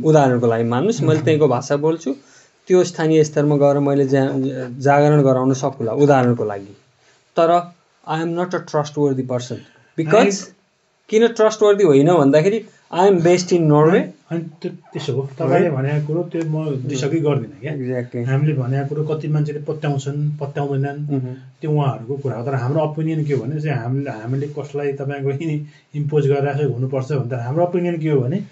A: उदाहरणको लागि मान्नुहोस्, मैले त्यहीँको भाषा बोल्छु, त्यो स्थानीय स्तरमा गएर मैले जागरण गराउन सकुला उदाहरणको लागि। तर I am not a trustworthy person because किन ट्रस्टवर्दी होइन भन्दाखेरि I am based in Norway
B: अनि त्यसो हो तपाईँले भनेको कुरो त्यो म डिसएग्री गर्दिनँ क्या
A: एक्ज्याक्टली
B: हामीले भनेको कुरो कति मान्छेले पत्याउँदैनन् त्यो उहाँहरूको कुरा हो तर हाम्रो ओपिनियन के हो भने चाहिँ हामीले कसलाई तपाईँको इम्पोज गरिरहेको हुनुपर्छ भन्दा हाम्रो ओपिनियन के हो भने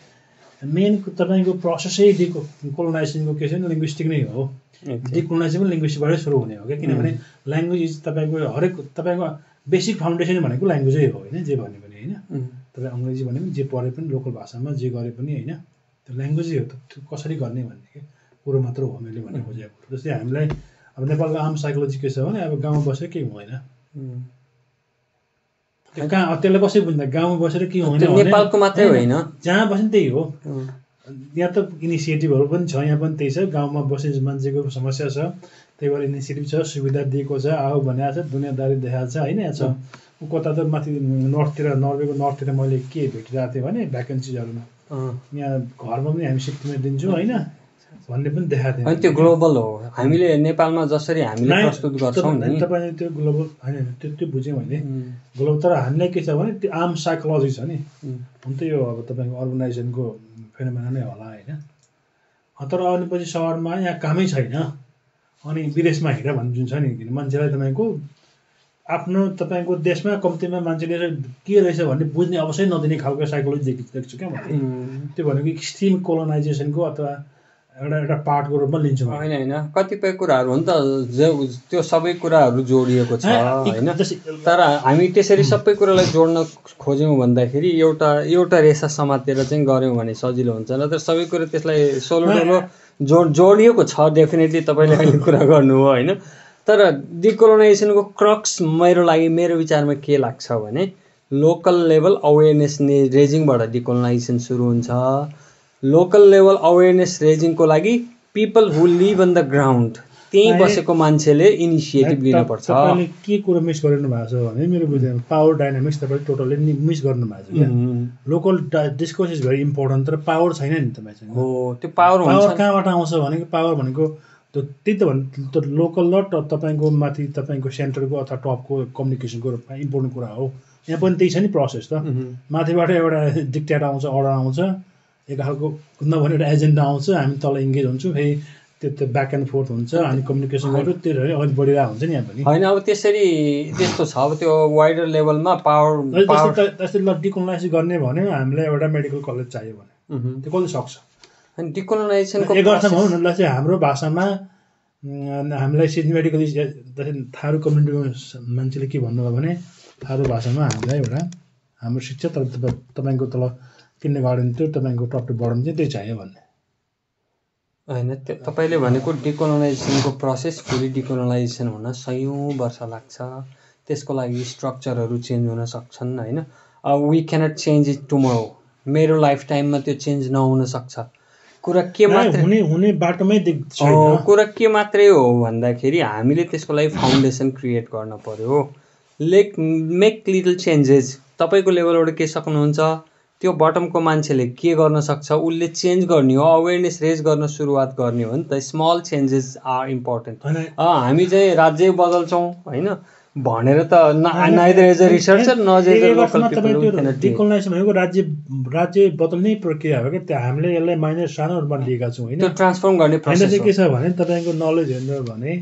B: मेन तपाईँको प्रोसेसै डिकोलोनाइजेसनको के छ नि लिङ्ग्विस्टिक नै हो डिकोलोनाइजेसन पनि लिङ्ग्विस्टिकबाटै सुरु हुने हो क्या किनभने ल्याङ्ग्वेज तपाईँको हरेक तपाईँको बेसिक फाउन्डेसन भनेको ल्याङ्ग्वेजै हो होइन जे भन्यो भने होइन तपाईँ अङ्ग्रेजी भने पनि जे पढे पनि लोकल भाषामा जे गरे पनि होइन त्यो ल्याङ्ग्वेजै हो त कसरी गर्ने भन्ने क्या कुरो मात्र हो मैले भन्ने खोजेको कुरो जस्तै हामीलाई अब नेपालको आम साइकोलोजी के छ भने अब गाउँमा बसेर केही हुँदैन त्यो कहाँ त्यसलाई कसरी बुझ्दा गाउँमा बसेर के हुँदैन
A: नेपालको मात्रै होइन
B: जहाँ बस्यो त्यही हो यहाँ त इनिसिएटिभहरू पनि छ यहाँ पनि त्यही छ गाउँमा बस्ने मान्छेको समस्या छ त्यही भएर इनिसिएटिभ छ सुविधा दिएको छ आऊ भनेको छ दुनियाँदारी देखाएको छ होइन यहाँ छ कता त माथि नर्थतिर नर्वेको नर्थतिर मैले के भेटिरहेको थिएँ भने भ्याकेन्सिजहरूमा यहाँ घरमा पनि हामी सिफ्टमा दिन्छौँ होइन भन्ने पनि देखाएको थिएँ
A: अनि त्यो ग्लोबल हो हामीले नेपालमा जसरी हामीले प्रस्तुत गर्छौँ नि
B: तपाईँले त्यो ग्लोबल होइन त्यो बुझेँ मैले ग्लोबल तर हामीलाई के छ भने त्यो आम साइकोलोजी छ नि हुन त यो अब तपाईँको अर्गनाइजेसनको फेनोमेना नै होला होइन तर आउनेपछि सहरमा यहाँ कामै छैन अनि विदेशमा हिँड भन्ने जुन छ नि किन मान्छेलाई तपाईँको आफ्नो तपाईँको देशमा कम्तीमा मान्छेले के रहेछ भन्ने बुझ्ने अवसर नदिने खालको साइकोलोजी देख्छु क्या मैले त्यो भनेको एक्सट्रिम कोलोनाइजेसनको अथवा एउटा पार्टको रूपमा लिन्छु
A: होइन होइन कतिपय कुराहरू हो नि त त्यो सबै कुराहरू जोडिएको छ होइन तर हामी त्यसरी सबै कुरालाई जोड्न खोज्यौँ भन्दाखेरि एउटा रेसा समातेर चाहिँ गऱ्यौँ भने सजिलो हुन्छ नत्र सबै कुरो त्यसलाई सोलो जोडिएको छ डेफिनेटली तपाईँले अहिले कुरा गर्नु हो होइन तर डिकोलोनाइजेसनको क्रक्स मेरो विचारमा के लाग्छ भने लोकल लेभल अवेरनेस रेजिङबाट डिकोलोनाइजेसन सुरु हुन्छ लोकल लेभल अवेरनेस रेजिङको लागि people who live on the ground त्यहीँ बसेको मान्छेले इनिसिएटिभ लिनुपर्छ
B: तपाईँले के कुरो मिस गरिनु भएको छ भने मेरो बुझाइमा पावर डाइनामिक्स तपाईँले टोटल्ली मिस गर्नु भएको छ क्या local discourse is very important तर पावर छैन नि तपाईँसँग
A: हो त्यो पावर
B: कहाँबाट आउँछ भनेको पावर भनेको त्यही त भन्नु लोकल र तपाईँको माथि तपाईँको सेन्टरको अथवा टपको कम्युनिकेसनको इम्पोर्टेन्ट कुरा हो यहाँ पनि त्यही छ नि प्रोसेस त माथिबाट एउटा डिक्टेट आउँछ अर्डर आउँछ एक खालको नभने एउटा एजेन्डा आउँछ हामी तल इङ्गेज हुन्छौँ फेरि त्यो ब्याक एन्ड फोर्थ हुन्छ अनि कम्युनिकेसन गर्नु त्यो अलिक बढिरहेको हुन्छ नि यहाँ पनि
A: होइन अब त्यसरी त्यस्तो छ अब त्यो वाइडर लेभलमा पावर
B: जस्तै ल डिकोलोनाइज गर्ने भने हामीलाई एउटा मेडिकल कलेज चाहियो भने त्यो कसले सक्छ
A: अनि डिकोलोनाइजेसनको
B: एक अर्थमा हो न चाहिँ हाम्रो भाषामा हामीलाई सिडनी मेडिकल थारू कम्युनिटीको मान्छेले के भन्नुभयो भने थारू भाषामा हामीलाई एउटा हाम्रो शिक्षा तर तपाईँको तल किन्ने गार्डन त्यो तपाईँको टप टु बटम चाहिँ त्यही चाहियो भन्ने
A: होइन त्यो तपाईँले भनेको डिकोलोनाइजेसनको प्रोसेस फुली डिकोलोनाइजेसन हुन सयौँ वर्ष लाग्छ त्यसको लागि स्ट्रक्चरहरू चेन्ज हुन सक्छन् होइन we cannot change it tomorrow मेरो लाइफ टाइममा त्यो चेन्ज नहुन सक्छ कुरा के मात्रै
B: हुने बाटोमै
A: कुरा के मात्रै हो भन्दाखेरि हामीले त्यसको लागि फाउन्डेसन क्रिएट गर्न पर्यो मेक लिटल चेन्जेस तपाईँको लेभलबाट के सक्नुहुन्छ त्यो बटमको मान्छेले के गर्न सक्छ उसले चेन्ज गर्ने हो अवेरनेस रेज गर्न सुरुवात गर्ने हो नि त स्मल चेन्जेस आर इम्पोर्टेन्ट हामी चाहिँ राज्य बदल्छौँ होइन भनेर त नाइदर एज अ रिसर्चर नज एज अ लोकल पिपल
B: डिकोलोनाइजेसन भनेको राज्य बदल्ने प्रक्रिया हो क्या हामीले यसलाई माइनर सानो रूपमा लिएका छौँ होइन
A: त्यो ट्रान्सफर्म गर्ने प्रोसेस
B: के छ भने तपाईँको नलेज हेर्नु भने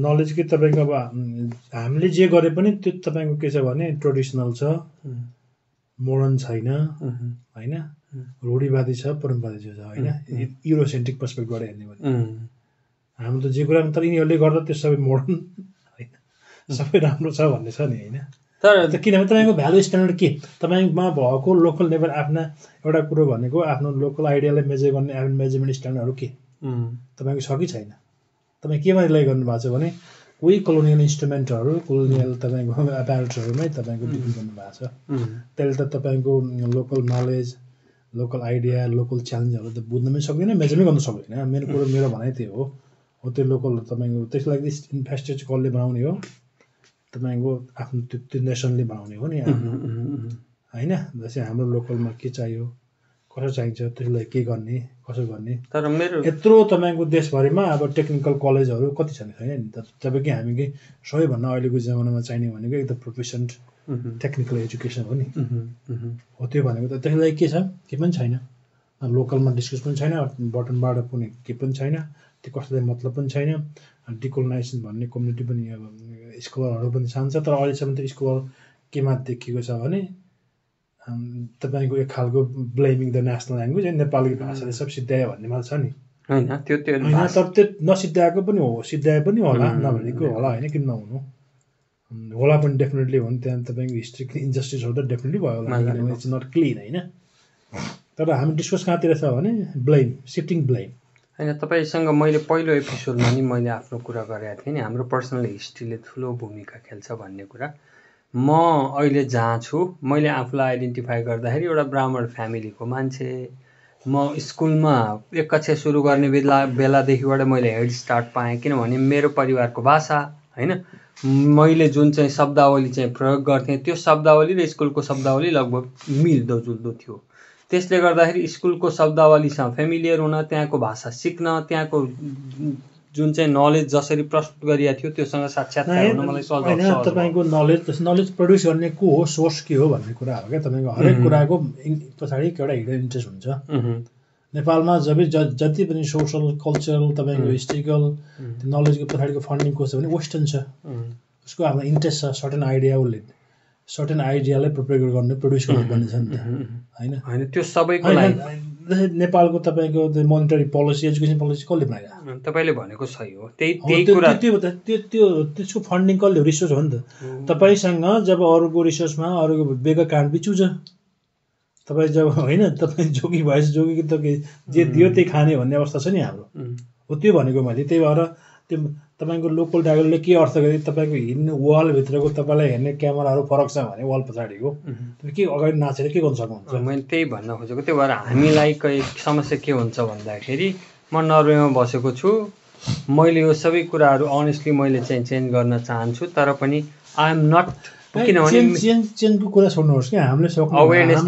B: नलेज के तपाईँको अब हामीले जे गरे पनि त्यो तपाईँको के छ भने ट्रेडिसनल छ मोडर्न छैन होइन रूढिवादी छ परम्परावादी छ होइन युरोसेन्ट्रिक पर्सपेक्टबाट हेर्ने भने हाम्रो त जे कुरा तर यिनीहरूले गर्दा त्यो सबै मोडर्न होइन सबै राम्रो छ भन्ने छ नि होइन तर किनभने तपाईँको भ्यालु स्ट्यान्डर्ड के तपाईँमा भएको लोकल लेभल आफ्ना एउटा कुरो भनेको आफ्नो लोकल आइडियालाई मेजर गर्ने आफ्नो मेजरमेन्ट स्ट्यान्डर्डहरू के तपाईँको छ कि छैन तपाईँ केमा रिलाइ गर्नुभएको छ भने उही कोलोनियल इन्स्ट्रुमेन्टहरू कोलोनियल तपाईँको एपारेटसहरूमै तपाईँको डिपेन्ड गर्नुभएको छ त्यसले त तपाईँको local knowledge local idea local च्यालेन्जहरू त बुझ्न पनि सक्दैन मेजरमै गर्न सक्दैन मेरो भनाइ त्यही हो त्यो लोकल तपाईँको त्यसको लागि इन्फ्रास्ट्रक्चर कसले बनाउने हो तपाईँको आफ्नो त्यो नेसनले बनाउने हो नि होइन जस्तै हाम्रो लोकलमा के चाहियो कसो चाहिन्छ, त्यसलाई के गर्ने, कसो गर्ने।
A: तर मेरो
B: यत्रो तपाईँको देशभरिमा अब टेक्निकल कलेजहरू कति छन्, छैन नि त। जब कि हामी कि सबैभन्दा अहिलेको जमानामा चाहिने भनेको एकदम प्रोफेसन्ट टेक्निकल एजुकेसन हो नि। हो त्यो भनेको त त्यसलाई के छ, के पनि छैन। लोकलमा डिस्कस पनि छैन, बटनबाट पनि के पनि छैन, त्यो कसैलाई मतलब पनि छैन। डिकोलोनाइजेसन भन्ने कम्युनिटी पनि अब स्कलरहरू पनि सान्छ, तर अहिलेसम्म त स्कलर केमा देखिएको छ भने तपाईँको एक खालको blaming the national language, Nepali भाषाले सब सिद्ध्यायो भन्ने मात्र छ नि।
A: होइन त्यो
B: होइन, तर त्यो नसिद्ध्याएको पनि हो, सिद्ध्याए पनि होला, नभनेको होला होइन, किन नहुनु होला पनि, डेफिनेटली हो नि। त्यहाँ तपाईँको हिस्ट्री इन्जस्टिस हो त डेफिनेटली भयो होला, किनभने इट्स नट क्लिन होइन। तर हामी डिस्कस कहाँतिर छ भने ब्लेम, सिफ्टिङ ब्लेम।
A: होइन, तपाईँसँग मैले पहिलो एपिसोडमा नि मैले आफ्नो कुरा गरेको थिएँ नि, हाम्रो पर्सनल हिस्ट्रीले ठुलो भूमिका खेल्छ भन्ने कुरा। म अहिले जहाँ छु, मैले आफूलाई आइडेन्टिफाई गर्दाखेरि एउटा ब्राह्मण फ्यामिलीको मान्छे। म स्कुलमा एक कक्षा सुरु गर्ने बेलादेखिबाट मैले हेड स्टार्ट पाएँ, किनभने मेरो परिवारको भाषा होइन, मैले जुन चाहिँ शब्दावली चाहिँ प्रयोग गर्थेँ त्यो शब्दावली र स्कुलको शब्दावली लगभग मिल्दोजुल्दो थियो। त्यसले गर्दाखेरि स्कुलको शब्दावलीसँग फेमिलियर हुन, त्यहाँको भाषा सिक्न, त्यहाँको जुन चाहिँ नलेज जसरी प्रस्तुत गरिएको थियो त्योसँग साक्षात्कार हुन मलाई सहज
B: होइन। तपाईँको नलेज प्रड्युस गर्ने को हो, सोर्स के हो भन्ने कुरा हो क्या। तपाईँको हरेक कुराको पछाडि एउटा हिडन इन्ट्रेस्ट हुन्छ। नेपालमा जति पनि सोसल कल्चरल तपाईँको हिस्ट्रिकल नलेजको पछाडिको फन्डिङ को छ भने वेस्टर्न छ। उसको आफ्नो इन्ट्रेस्ट छ, सर्टेन आइडिया, उसले सर्टेन आइडियालाई प्रोपेगेट गर्ने, प्रड्युस गर्नुपर्ने छ नि त होइन।
A: होइन त्यो सबैको लागि
B: नेपालको तपाईँको मोनिटरी पोलिसी, एजुकेसन पोलिसी कसले बनाइरहेको?
A: तपाईँले भनेको सही हो, त्यही कुरा।
B: त्यसको फन्डिङ कसले हो? रिसोर्स हो नि त। तपाईँसँग जब अरूको रिसोर्समा अरूको बेगर कान्ड बि चुज, तपाईँ जब होइन, तपाईँ जोगी भएपछि जोगी त जे दियो त्यही खाने भन्ने अवस्था छ नि हाम्रो। हो त्यो भनेको मैले। त्यही भएर त्यो तपाईँको लोकल डायलगले के अर्थ गरे, तपाईँको हिँड्ने वालभित्रको तपाईँलाई हेर्ने क्यामेराहरू फरक छ भने वाल पछाडिको के अगाडि नाचेर के गर्नु सक्नुहुन्छ?
A: मैले त्यही भन्न खोजेको। त्यही भएर हामीलाई समस्या के हुन्छ भन्दाखेरि, म नर्वेमा बसेको छु, मैले यो सबै कुराहरू अनेस्टली मैले चाहिँ चेन्ज गर्न चाहन्छु, तर पनि आई एम नट, किनभने
B: चेन्जको कुरा छोड्नुहोस् कि हामीले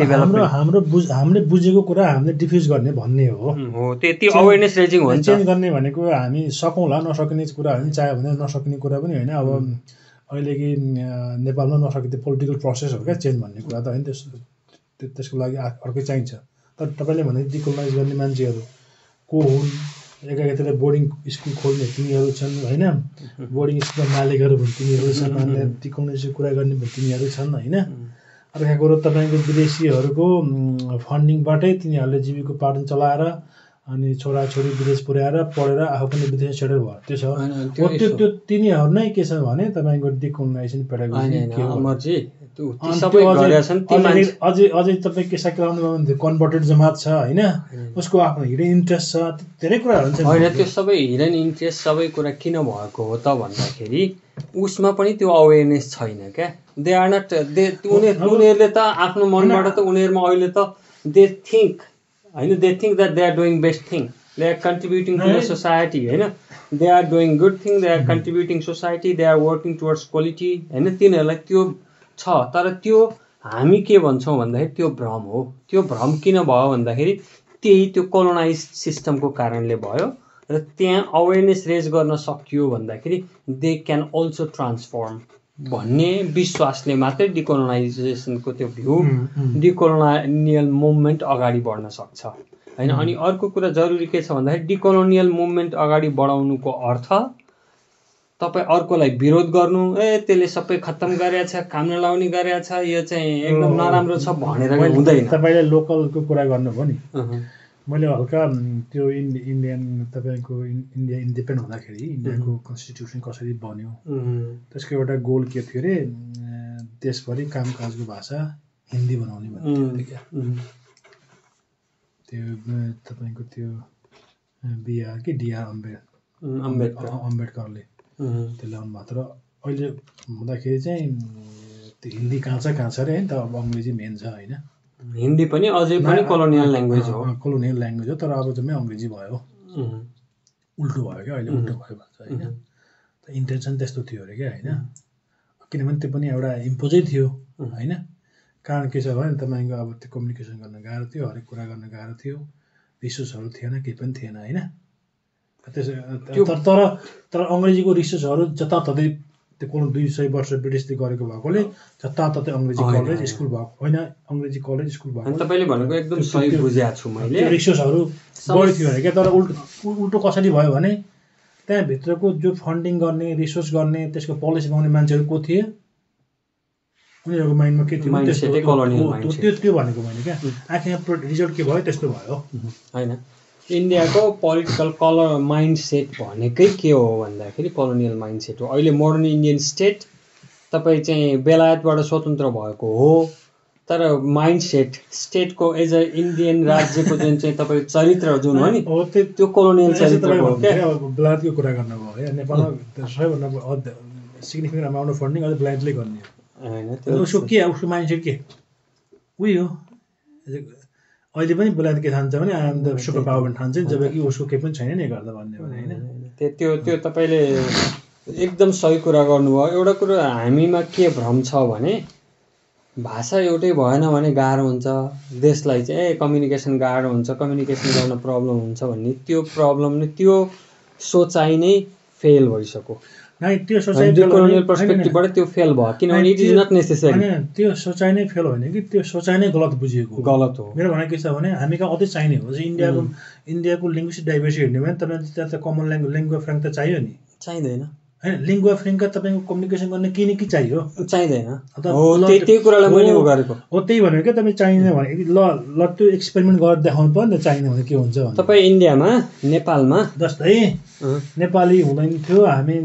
B: हामीले बुझेको कुरा हामीले डिफ्युज गर्ने भन्ने हो।
A: त्यति अवेरनेस रेजिङ हो।
B: चेन्ज गर्ने भनेको हामी सकौँला, नसकिने कुरा पनि चाह्यो भने नसकिने कुरा पनि होइन। अब अहिले कि नेपालमा नसकिने पोलिटिकल प्रोसेस हो क्या चेन्ज भन्ने कुरा त होइन। त्यसको लागि अर्कै चाहिन्छ। तर तपाईँले भने डिकोलोनाइज गर्ने मान्छेहरू को हुन्? एकातिर बोर्डिङ स्कुल खोल्ने तिनीहरू छन् होइन, बोर्डिङ स्कुलका मालिकहरू भने तिनीहरू छन्, अन्य डिकोलोनाइजको कुरा गर्ने भने तिनीहरू छन् होइन। अर्को कुरो तपाईँको विदेशीहरूको फन्डिङबाटै तिनीहरूले जीविकोपार्जन चलाएर अनि छोराछोरी विदेश पुर्याएर पढेर आफू पनि विदेश सेटल भयो। त्यो छ त्यो तिनीहरू नै के छ भने तपाईँको डिकोलोनाइजेसन पेडागोजी के हो। अझै तपाईँ के साइकलाउनु भने कन्भर्टेड जमात छ होइन, उसको आफ्नो हिडन इन्ट्रेस्ट छ, धेरै कुराहरू हुन्छ
A: होइन। त्यो सबै हिडन इन्ट्रेस्ट सबै कुरा किन भएको हो त भन्दाखेरि उसमा पनि त्यो अवेरनेस छैन क्या। दे आर नट उनीहरूले त आफ्नो मनबाट त उनीहरूमा अहिले त दे थिङ्क होइन, they think that they are doing best thing, they are contributing to the society होइन, they are doing good thing, they are contributing society, they are working towards quality होइन। तिनीहरूलाई त्यो छ, तर त्यो हामी के भन्छौँ भन्दाखेरि त्यो भ्रम हो। त्यो भ्रम किन भयो भन्दाखेरि त्यो कोलोनाइज सिस्टमको कारणले भयो। र त्यहाँ अवेरनेस रेज गर्न सकियो भन्दाखेरि दे क्यान अल्सो ट्रान्सफर्म भन्ने विश्वासले मात्रै डिकोलोनाइजेसनको त्यो भ्यू, डिकोलोनियल मुभमेन्ट अगाडि बढ्न सक्छ होइन। अनि अर्को कुरा जरुरी के छ भन्दाखेरि डिकोलोनियल मुभमेन्ट अगाडि बढाउनुको अर्थ तपाईँ अर्कोलाई विरोध गर्नु, त्यसले सबै खत्तम गरेछ, काम नलाउने गरेछ, यो चाहिँ एकदम नराम्रो छ भनेर हुँदैन।
B: तपाईँले लोकलको कुरा गर्नुभयो नि, मैले हल्का त्यो इन्डियन तपाईँको इन्डिया इन्डिपेन्डेन्ट हुँदाखेरि इन्डियाको कन्स्टिट्युसन कसरी बन्यो त्यसको एउटा गोल के थियो अरे, देशभरि कामकाजको भाषा हिन्दी बनाउने भन्ने थियो क्या। त्यो तपाईँको त्यो बिआर कि डिआर अम्बेडकरले त्यो ल्याउनु भएको। तर अहिले हुँदाखेरि चाहिँ त्यो हिन्दी कहाँ छ अरे होइन, त अब अङ्ग्रेजी मेन छ होइन।
A: हिन्दी पनि अझै पनि कोलोनियल ल्याङ्ग्वेज हो,
B: कोलोनियल ल्याङ्ग्वेज हो, तर अब जम्मै अङ्ग्रेजी भयो, उल्टो भयो क्या अहिले, उल्टो भयो भन्छ होइन। त इन्टेन्सन त्यस्तो थियो अरे क्या होइन, किनभने त्यो पनि एउटा इम्पोजै थियो होइन। कारण के छ भने तपाईँको अब त्यो कम्युनिकेसन गर्न गाह्रो थियो, हरेक कुरा गर्न गाह्रो थियो, रिसोर्सहरू थिएन, केही पनि थिएन होइन। तर अङ्ग्रेजीको रिसोर्सहरू जताततै त्यो कुनै 200 वर्ष ब्रिटिसले गरेको भएकोले जताततै अङ्ग्रेजी कलेज स्कुल भएको होइन, अङ्ग्रेजी कलेज स्कुल भएको
A: तपाईँले भनेको एकदम सही बुझेको छु मैले।
B: त्यो रिसोर्सहरू बढी थियो अरे क्या। तर उल्टो कसरी भयो भने त्यहाँभित्रको जो फन्डिङ गर्ने, रिसोर्स गर्ने, त्यसको पोलिसी बनाउने मान्छेहरू को थिए, उनीहरूको माइन्डमा के थियो त्यो भनेको मैले क्या। आखिरमा रिजल्ट के भयो त्यस्तो भयो
A: होइन। इन्डियाको पोलिटिकल कलर माइन्ड सेट भनेकै के हो भन्दाखेरि कोलोनियल माइन्ड सेट हो। अहिले मोडर्न इन्डियन स्टेट तपाईँ चाहिँ बेलायतबाट स्वतन्त्र भएको हो, तर माइन्ड सेट स्टेटको एज अ इन्डियन राज्यको जुन चाहिँ तपाईँ चरित्र जुन हो नि त्यो कोलोनियल चरित्र हो क्या।
B: बेलायतको कुरा गर्नुभयो है, नेपालमा सबैभन्दा सिग्निफिकेन्ट अमाउन्ट अफ फन्डिङ अहिले बेलायतले गर्ने होइन। उसको के उसको माइन्ड सेट के उही हो। अहिले पनि बेलायत के ठान्छ भने I am the super power भन्ने ठान्छ, जबकि उसको केही पनि छैन नि गर्दा भन्ने भने होइन।
A: त्यो तपाईँले एकदम सही कुरा गर्नुभयो। एउटा कुरो हामीमा के भ्रम छ भने भाषा एउटै भएन भने गाह्रो हुन्छ, देशलाई चाहिँ कम्युनिकेसन गाह्रो हुन्छ, कम्युनिकेसन गर्न प्रब्लम हुन्छ भन्ने त्यो प्रब्लम नै त्यो सोचाइ नै फेल भइसक्यो।
B: त्यो सोचाइ
A: कोलोनियल पर्सपेक्टिभबाट त्यो फेल भयो, किनभने इट इज नट नेसेसरी।
B: त्यो सोचाइ नै फेल होइन कि त्यो सोचाइ नै गलत बुझिएको
A: गलत हो।
B: मेरो भनाइ के छ भने हामी कहाँ अझै चाहिने हो। इन्डियाको लिङ्ग्विस्टिक डाइभर्सिटी हेर्ने भने तपाईँले त्यहाँ त कमन लिङ्गुवा फ्र्याङ्क त चाहियो नि,
A: चाहिँदैन
B: होइन। लिङ्गुवा फ्र्याङ्कका तपाईँको कम्युनिकेसन गर्ने के न के चाहियो,
A: चाहिँदैन। त्यही कुरालाई मैले गरेको
B: हो। त्यही भनेर क्या तपाईँ चाहिने भने ल त्यो एक्सपेरिमेन्ट गरेर देखाउनु पर्यो नि त, चाहिने भने के हुन्छ भने।
A: तपाईँ इन्डियामा नेपालमा
B: जस्तै नेपाली हुँदैन थियो, हामी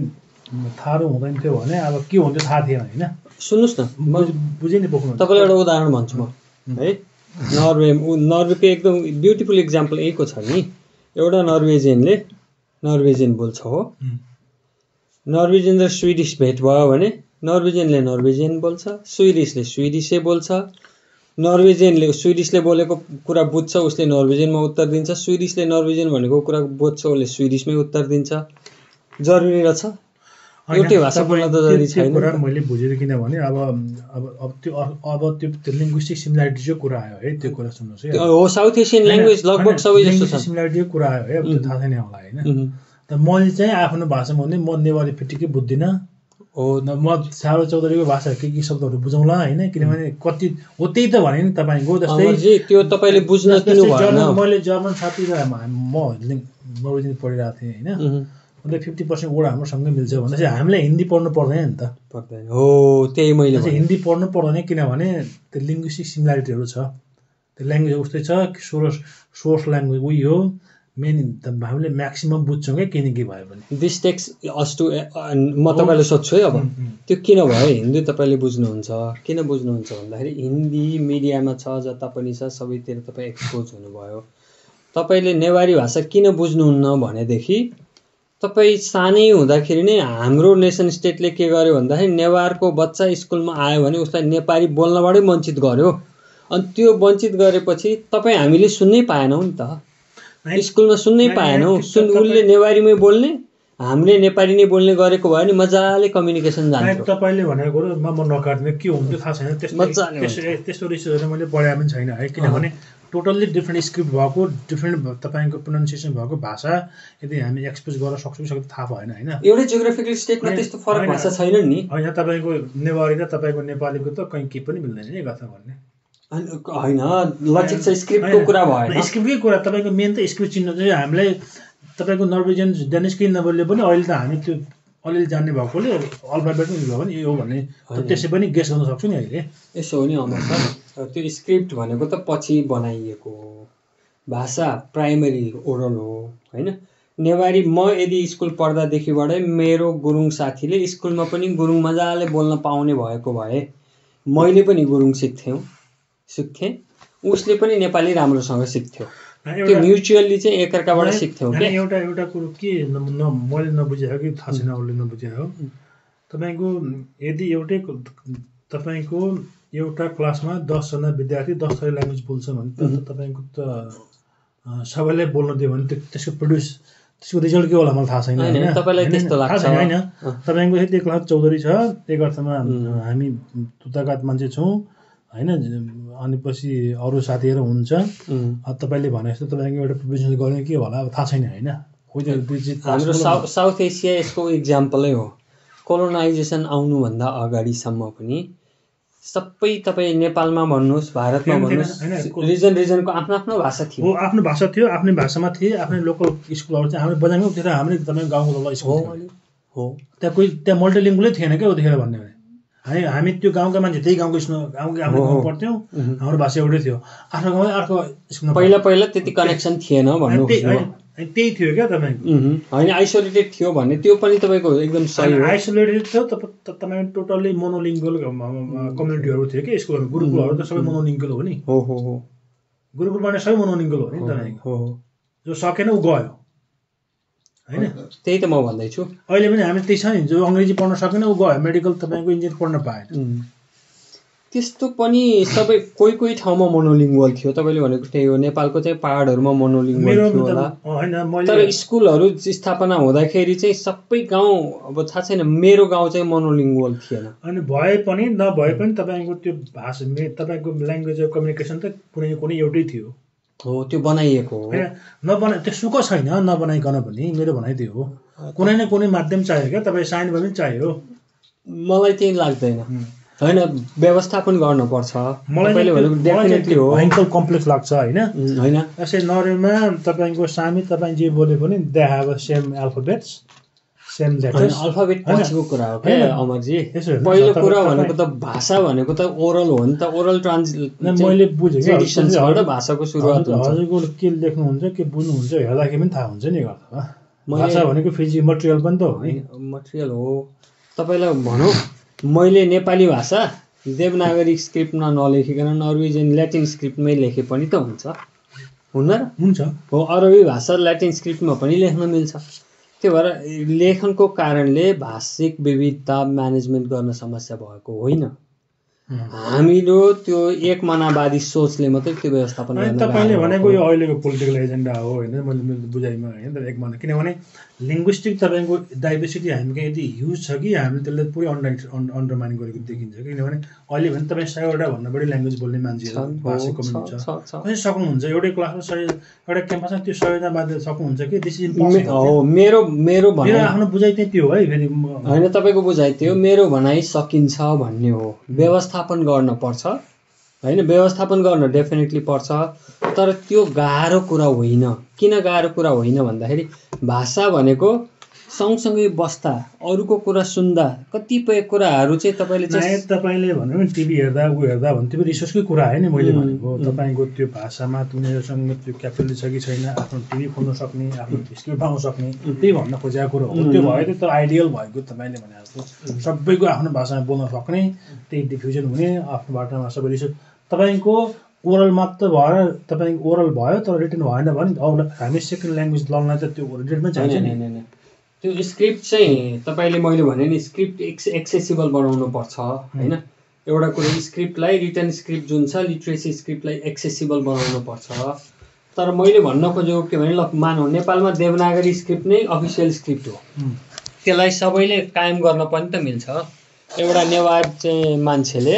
B: थारू हुँदैन थियो भने अब के हुन्थ्यो थाहा थिएन होइन।
A: सुन्नुहोस् न,
B: म बुझेँ नि बोक्नु।
A: तपाईँलाई एउटा उदाहरण भन्छु म है। नर्वेको एकदम ब्युटिफुल इक्जाम्पल यहीको छ नि। एउटा नर्वेजियन बोल्छ हो, नर्वेजियन र स्विडिस भेट भयो भने नर्वेजियनले नर्वेजियन बोल्छ, स्विडिसले स्विडिसै बोल्छ। नर्वेजियनले स्विडिसले बोलेको कुरा बुझ्छ, उसले नर्वेजियनमा उत्तर दिन्छ। स्विडिसले नर्वेजियन भनेको कुरा बुझ्छ, उसले स्विडिसमै उत्तर दिन्छ। जरुरी रहेछ एउटै भाषा बोल्न त जरुरी छैन।
B: कुरा मैले बुझेँ किनभने अब त्यो लिङ्ग्विस्टिक सिमिल्यारिटी जो कुरा आयो है, त्यो कुरा सुन्नुहोस् है।
A: हो, साउथ एसियन ल्याङ्ग्वेज लगभग सबै जस्तो छ।
B: सिमिल्यारिटीको कुरा आयो है, अब त्यो थाहा छैन होला होइन। त मैले चाहिँ आफ्नो भाषामा भने म नेवारी फिटिकै बुझ्दिनँ हो, म सारो चौधरीको भाषा के शब्दहरू बुझौँला होइन, किनभने कति हो त्यही त भने नि तपाईँको। जस्तै
A: त्यो तपाईँले बुझ्न किन भएन।
B: मैले जर्मन साथी र म नर्वेजियन पढिरहेको थिएँ होइन, अन्त 50% वर्ड हाम्रोसँगै मिल्छ भने चाहिँ हामीलाई हिन्दी पढ्नु पर्दैन नि त।
A: पर्दैन हो, त्यही मैले
B: हिन्दी पढ्नु पर्दैन किनभने त्यो लिङ्ग्विस्टिक सिमिल्यारिटीहरू छ। त्यो ल्याङ्ग्वेज उस्तै छ, सोर्स ल्याङ्ग्वेज उही हो, मेन हामीले म्याक्सिमम् बुझ्छौँ क्या केही न केही भयो भने।
A: दिस टेक्स अस टु म तपाईँलाई सोध्छु है अब त्यो किन भयो हिन्दी तपाईँले बुझ्नुहुन्छ, किन बुझ्नुहुन्छ भन्दाखेरि हिन्दी मिडियामा छ, जता पनि छ, सबैतिर तपाईँ एक्सपोज हुनुभयो। तपाईँले नेवारी भाषा किन बुझ्नुहुन्न भनेदेखि तपाईँ सानै हुँदाखेरि नै हाम्रो नेसन स्टेटले के गर्यो भन्दाखेरि नेवारको बच्चा स्कुलमा आयो भने उसलाई नेपाली बोल्नबाटै वञ्चित गर्यो। अनि त्यो वञ्चित गरेपछि तपाईँ हामीले सुन्नै पाएनौँ नि त, स्कुलमा सुन्नै पाएनौँ। उसले नेवारीमै बोल्ने, हामीले नेपाली नै बोल्ने गरेको भयो भने मजाले कम्युनिकेसन जान्छ।
B: तपाईँले भनेको कुरो म नकाट्ने के हुन्थ्यो थाहा छैन, त्यस्तो रिसर्चहरू मैले पढाएको पनि छैन है, किनभने टोटल्ली डिफ्रेन्ट स्क्रिप्ट भएको, डिफ्रेन्ट तपाईँको प्रोनाउन्सिएसन भएको भाषा यदि हामी एक्सपोज गर्न सक्छौँ थाहा भएन होइन।
A: एउटै जियोग्राफिकल स्टेटमा त्यस्तो फरक भाषा छैन नि
B: होइन। तपाईँको नेवारी र तपाईँको नेपालीको त कहीँ केही पनि मिल्दैन नि कथा भन्ने
A: होइन। लजिक चाहिँ स्क्रिप्टको कुरा भएन,
B: स्क्रिप्टकै कुरा। तपाईँको मेन त स्क्रिप्ट चिन्नु चाहिँ हामीलाई तपाईँको नर्वेजियन डेनिस केही नबोल्यो भने अहिले त हामी त्यो अलिअलि जान्ने भएकोले अल्फाबेटमै भयो भने यो हो भन्ने त्यसै पनि गेस गर्न सक्छु नि अहिले।
A: यसो हो नि अमर सर, त्यो स्क्रिप्ट भनेको त पछि बनाइएको भाषा प्राइमरी ओरल हो होइन। नेवारी म यदि स्कुल पढ्दादेखिबाटै मेरो गुरुङ साथीले स्कुलमा पनि गुरुङ मजाले बोल्न पाउने भएको भए मैले पनि गुरुङ सिक्थेँ, उसले पनि नेपाली राम्रोसँग सिक्थ्यो। त्यो म्युचुअली चाहिँ एकअर्काबाट सिक्थ्यौँ क्या।
B: एउटा कुरो के मैले नबुझेको कि थाहा छैन उसले नबुझेको, तपाईँको यदि तपाईँको एउटा क्लासमा 10 जना विद्यार्थी 10 थरी ल्याङ्ग्वेज बोल्छ भने त तपाईँको त सबैलाई बोल्न दियो भने त्यसको रिजल्ट के होला मलाई थाहा छैन होइन।
A: तपाईँलाई त्यस्तो लाग्छ
B: होइन। तपाईँको एक क्लास चौधरी छ, एक अर्थमा हामी तुताघात मान्छे छौँ, होइन। अनि पछि अरू साथीहरू हुन्छ। तपाईँले भने जस्तो तपाईँको एउटा बिजनेस गर्ने के होला अब थाहा छैन होइन।
A: हाम्रो साउथ एसिया यसको इक्जाम्पलै हो। कोलोनाइजेसन आउनुभन्दा अगाडिसम्म पनि सबै तपाईँ नेपालमा भन्नुहोस्, भारतमा भन्नुहोस्, रिजनको आफ्नो आफ्नो भाषा थियो।
B: हो, आफ्नो भाषा थियो, आफ्नै भाषामा थिए, आफ्नै लोकल स्कुलहरू चाहिँ हाम्रो बजारमै थियो, हाम्रै तपाईँको गाउँको लोकल स्कुल
A: हो।
B: त्यहाँ मल्टिलिङ्गुअलै थिएन क्या उतिखेर भन्ने भने। हामी त्यो गाउँका मान्छे त्यही गाउँको आफ्नो गाउँ पढ्थ्यौँ, हाम्रो भाषा एउटै थियो। आफ्नो गाउँमै अर्को स्कुलमा
A: पहिला त्यति कनेक्सन थिएन भन्नु
B: त्यही थियो क्या तपाईँको।
A: होइन आइसोलेटेड थियो भन्ने त्यो पनि तपाईँको एकदम सही हो।
B: आइसोलेटेड थियो तपाईँको टोटल्ली मोनोलिङ्गुअल कम्युनिटीहरू थियो कि स्कुलहरू। गुरुकुलहरू त सबै मोनोलिङ्गुअल हो नि।
A: हो
B: गुरुकुलबाट सबै मोनोलिङ्गुअल हो नि तपाईँको। जो सकेन ऊ गयो होइन।
A: त्यही त म भन्दैछु।
B: अहिले पनि हामी त्यही छ नि, जो अङ्ग्रेजी पढ्न सकेन ऊ गयो मेडिकल तपाईँको इन्जिनियर पढ्न पाएन।
A: त्यस्तो पनि सबै कोही ठाउँमा मोनोलिङ्गुअल थियो। तपाईँले भनेको त्यही हो, नेपालको चाहिँ पहाडहरूमा मोनोलिङ्गुअल थियो होला। तर स्कुलहरू स्थापना हुँदाखेरि चाहिँ सबै गाउँ अब थाहा छैन, मेरो गाउँ चाहिँ मोनोलिङ्गुअल थिएन।
B: अनि भए पनि नभए पनि तपाईँको त्यो भाषा तपाईँको ल्याङ्ग्वेज अफ कम्युनिकेसन त कुनै एउटै थियो।
A: हो, त्यो बनाइएको हो।
B: त्यो सुख छैन नबनाइकन पनि। मेरो भनाइ त्यो हो, कुनै न कुनै माध्यम चाहियो क्या, तपाईँ साइन्स पनि चाहियो।
A: मलाई त्यही लाग्दैन होइन, व्यवस्थापन गर्नुपर्छ।
B: भयङ्कर कम्प्लेक्स लाग्छ होइन।
A: यसै
B: नर्वेमा तपाईँको सामी तपाईँ जे बोले पनि they have same alphabets, same letters.
A: Alphabet पछिको कुरा हो क्या अमरजी। पहिलो कुरा भनेको त भाषा भनेको त ओरल हो नि त। ओरल
B: मैले बुझेँ
A: ट्रेडिसन्सबाट भाषाको सुरुवात हुन्छ।
B: हजुरको के लेख्नुहुन्छ के बुझ्नुहुन्छ हेर्दाखेरि पनि थाहा हुन्छ नि। भाषा भनेको मटेरियल पनि त हो नि।
A: मटेरियल हो। तपाईँलाई भनौँ, मैले नेपाली भाषा देवनागरी स्क्रिप्टमा नलेखिकन नर्वेजियन ल्याटिन स्क्रिप्टमै लेखे पनि त हुन्छ, हुन्न र?
B: हुन्छ।
A: हो, अरबी भाषा ल्याटिन स्क्रिप्टमा पनि लेख्न मिल्छ। त्यो भएर लेखनको कारणले भाषिक विविधता म्यानेजमेन्ट गर्न समस्या भएको होइन। हामीलो त्यो एक मनावादी सोचले मात्रै त्यो व्यवस्थापन गर्न।
B: तपाईँले भनेको यो अहिलेको पोलिटिकल एजेन्डा हो होइन, मैले बुझाइमा होइन एक मन। किनभने लिङ्ग्विस्टिक तपाईँको डाइभर्सिटी हामीको यति ह्युज छ कि हामीले त्यसले पुरै अन्डरमाइन गरेको देखिन्छ। किनभने अहिले भने तपाईँ 100वटा भन्दा बढी ल्याङ्ग्वेज बोल्ने मान्छेहरू भाषिक कम्युनिटी छ। कसरी सक्नुहुन्छ एउटै क्लासमा 100 एउटा क्याम्पसमा त्यो 100जना बाँधेर सक्नुहुन्छ कि? दिस इज इम्पोसिबल हो।
A: मेरो भनाइ
B: आफ्नो बुझाइ चाहिँ त्यो है। फेरि
A: होइन, तपाईँको बुझाइ त्यो, मेरो भनाइ सकिन्छ भन्ने हो। व्यवस्थापन गर्न पर्छ होइन, व्यवस्थापन गर्न डेफिनेटली पर्छ, तर त्यो गाह्रो कुरा होइन। किन गाह्रो कुरा होइन भन्दाखेरि भाषा भनेको सँगसँगै बस्दा अरूको कुरा सुन्दा कतिपय कुराहरू चाहिँ
B: तपाईँले भन्नु नि टिभी हेर्दा भने त्यो रिसोर्सकै कुरा है नि। मैले भनेको तपाईँको त्यो भाषामा उनीहरूसँग त्यो क्यापेबिलिटी छ कि छैन, आफ्नो टिभी खोल्न सक्ने, आफ्नो स्क्रिप्ट पाउन सक्ने, त्यही भन्न खोजेको कुरो हो। त्यो भयो त आइडियल भएको। तपाईँले भने जस्तो सबैको आफ्नो भाषामा बोल्न सक्ने, त्यही डिफ्युजन हुने, आफ्नो भाषामा सबै रिसोर्स। तपाईँको ओरल मात्र भएर तपाईँको ओरल भयो तर रिटन भएन भने हामी सेकेन्ड ल्याङ्ग्वेज लर्नलाई त त्यो रिटनमै चाहिन्छ नि।
A: त्यो स्क्रिप्ट चाहिँ तपाईँले मैले भने नि स्क्रिप्ट एक्सेसिबल बनाउनु पर्छ होइन। एउटा कुरो स्क्रिप्टलाई, रिटन स्क्रिप्ट जुन छ लिट्रेसी स्क्रिप्टलाई एक्सेसिबल बनाउनु पर्छ। तर मैले भन्न खोजेको के भने, ल मानौँ नेपालमा देवनागरी स्क्रिप्ट नै अफिसियल स्क्रिप्ट हो, त्यसलाई सबैले कायम गर्न पनि त मिल्छ। एउटा नेवार चाहिँ मान्छेले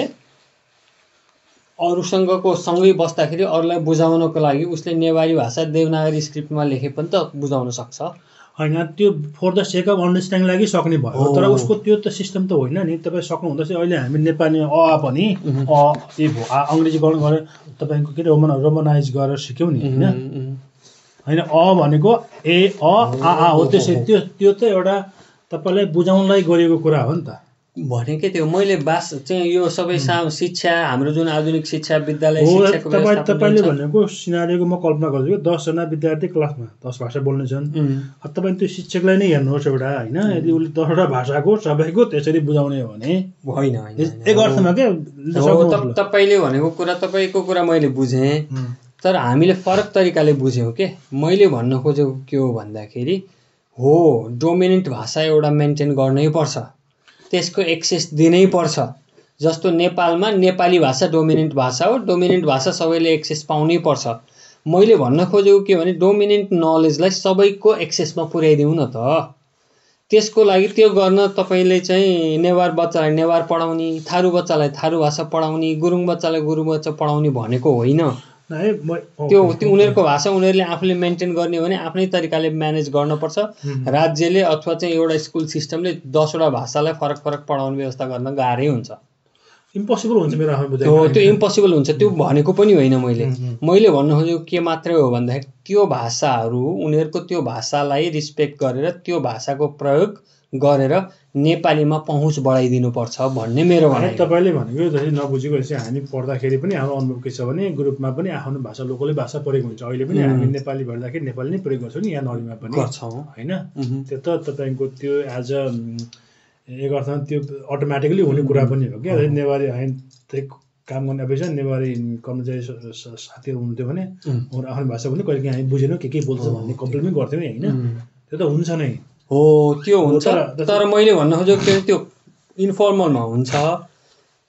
A: अरूसँगको सँगै बस्दाखेरि अरूलाई बुझाउनको लागि उसले नेवारी भाषा देवनागरी स्क्रिप्टमा लेखे पनि त बुझाउन सक्छ
B: होइन। त्यो for the sake of understanding लागि सक्ने भयो, तर उसको त्यो त सिस्टम त होइन नि। तपाईँ सक्नुहुँदा चाहिँ अहिले हामी नेपाली पनि अङ्ग्रेजीकरण गरेर तपाईँको के अरे रोमनाइज गरेर सिक्यौँ नि होइन। भनेको ए आ हो। त्यो त एउटा तपाईँलाई बुझाउनलाई गरिएको कुरा हो नि त।
A: भनेकै त्यो मैले चाहिँ यो सबै शिक्षा, हाम्रो जुन आधुनिक शिक्षा विद्यालय शिक्षाको व्यवस्था
B: तपाईँले भनेको सिनारीको म कल्पना गर्छु कि 10जना विद्यार्थी क्लासमा 10 भाषा बोल्नेछन्। तपाईँ त्यो शिक्षकलाई नै हेर्नुहोस् एउटा होइन, यदि उसले 10वटा भाषाको सबैको त्यसरी बुझाउने हो भने
A: होइन।
B: एक अर्थमा के
A: तपाईँले भनेको कुरा, तपाईँको कुरा मैले बुझेँ, तर हामीले फरक तरिकाले बुझ्यौँ के। मैले भन्न खोजेको के हो भन्दाखेरि, हो डोमिनेन्ट भाषा एउटा मेन्टेन गर्नै पर्छ, त्यसको एक्सेस दिनै पर्छ। जस्तो नेपालमा नेपाली भाषा डोमिनेन्ट भाषा हो, डोमिनेन्ट भाषा सबैले एक्सेस पाउनै पर्छ। मैले भन्न खोजेको के भने, डोमिनेन्ट नलेजलाई सबैको एक्सेसमा पुर्याइदिउँ न त। त्यसको लागि त्यो गर्न तपाईँले चाहिँ नेवार बच्चालाई नेवार पढाउने, थारू बच्चालाई थारू भाषा पढाउने, गुरुङ बच्चालाई गुरुङ भाषा पढाउने भनेको होइन। त्यो उनीहरूको भाषा उनीहरूले आफूले मेन्टेन गर्ने हो भने आफ्नै तरिकाले म्यानेज गर्नुपर्छ। राज्यले अथवा चाहिँ एउटा स्कुल सिस्टमले 10वटा भाषालाई फरक फरक पढाउने व्यवस्था गर्न गाह्रै हुन्छ।
B: इम्पोसिबल हुन्छ मेरो आफ्नो बुझाइ।
A: हो, त्यो इम्पोसिबल हुन्छ, त्यो भनेको पनि होइन। मैले भन्नु खोजेको के मात्रै हो भन्दाखेरि त्यो भाषाहरू उनीहरूको त्यो भाषालाई रिस्पेक्ट गरेर त्यो भाषाको प्रयोग गरेर नेपालीमा पहुँच बढाइदिनुपर्छ भन्ने मेरो भनाइ।
B: तपाईँले भनेको जस्तै नबुझेको चाहिँ हामी पढ्दाखेरि पनि हाम्रो अनुभव के छ भने ग्रुपमा पनि आफ्नो भाषा लोकलै भाषा प्रयोग हुन्छ। अहिले पनि हामी नेपाली भर्दाखेरि नेपाली नै प्रयोग गर्छौँ नि, यहाँ नदीमा पनि
A: गर्छौँ
B: होइन। त्यो त तपाईँको त्यो एज अ एक अर्थमा त्यो अटोमेटिकली हुने कुरा पनि हो क्या। नेवारी हामी त्यही काम गर्ने अपेक्षा नेवारी कर्मचारी साथीहरू हुन्थ्यो भने आफ्नो भाषा पनि कहिले हामी बुझेनौँ के बोल्छ भन्ने कम्प्लेन पनि गर्थ्यौँ नि होइन। त्यो त हुन्छ नै
A: हो, त्यो हुन्छ। तर मैले भन्न खोजेको त्यो इन्फर्मलमा हुन्छ।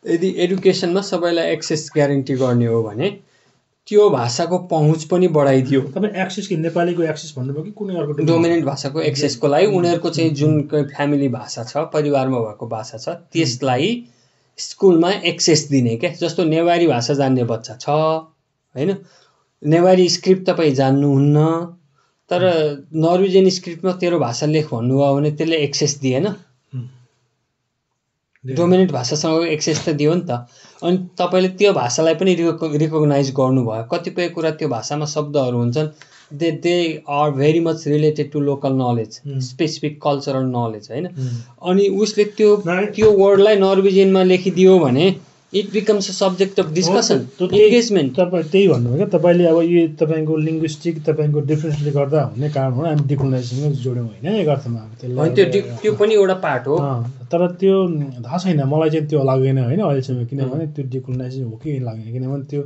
A: यदि एडुकेसनमा सबैलाई एक्सेस ग्यारेन्टी गर्ने हो भने त्यो भाषाको पहुँच पनि बढाइदियो।
B: तपाईँ एक्सेस कि नेपालीको एक्सेस भन्नुभयो कि कुनै अर्को
A: डोमिनेन्ट भाषाको एक्सेसको लागि उनीहरूको चाहिँ जुन फ्यामिली भाषा छ, परिवारमा भएको भाषा छ, त्यसलाई स्कुलमा एक्सेस दिने क्या। जस्तो नेवारी भाषा जान्ने बच्चा छ होइन, नेवारी स्क्रिप्ट तपाईँ जान्नुहुन्न तर नर्वेजियन स्क्रिप्टमा तेरो भाषा लेख भन्नुभयो भने त्यसले एक्सेस दिएन। डोमिनेन्ट भाषासँग एक्सेस त दियो नि त। अनि तपाईँले त्यो भाषालाई पनि रिकग्नाइज गर्नुभयो। कतिपय कुरा त्यो भाषामा शब्दहरू हुन्छन् they are very much related to local knowledge, specific cultural knowledge होइन। अनि उसले त्यो वर्डलाई नर्वेजियनमा लेखिदियो भने it becomes a subject of discussion, engagement.
B: तपाईँ त्यही भन्नुभयो क्या। तपाईँले अब यो तपाईँको लिङ्ग्विस्टिक तपाईँको डिफ्रेन्सले गर्दा हुने कारण हो हामी डिकोलाइजेसनमै जोड्यौँ होइन एक अर्थमा।
A: त्यो पनि एउटा पार्ट हो।
B: तर त्यो थाहा छैन मलाई चाहिँ त्यो लाग्दैन होइन अहिलेसम्म। किनभने त्यो डिकोलाइजेसन हो कि लाग्दैन, किनभने त्यो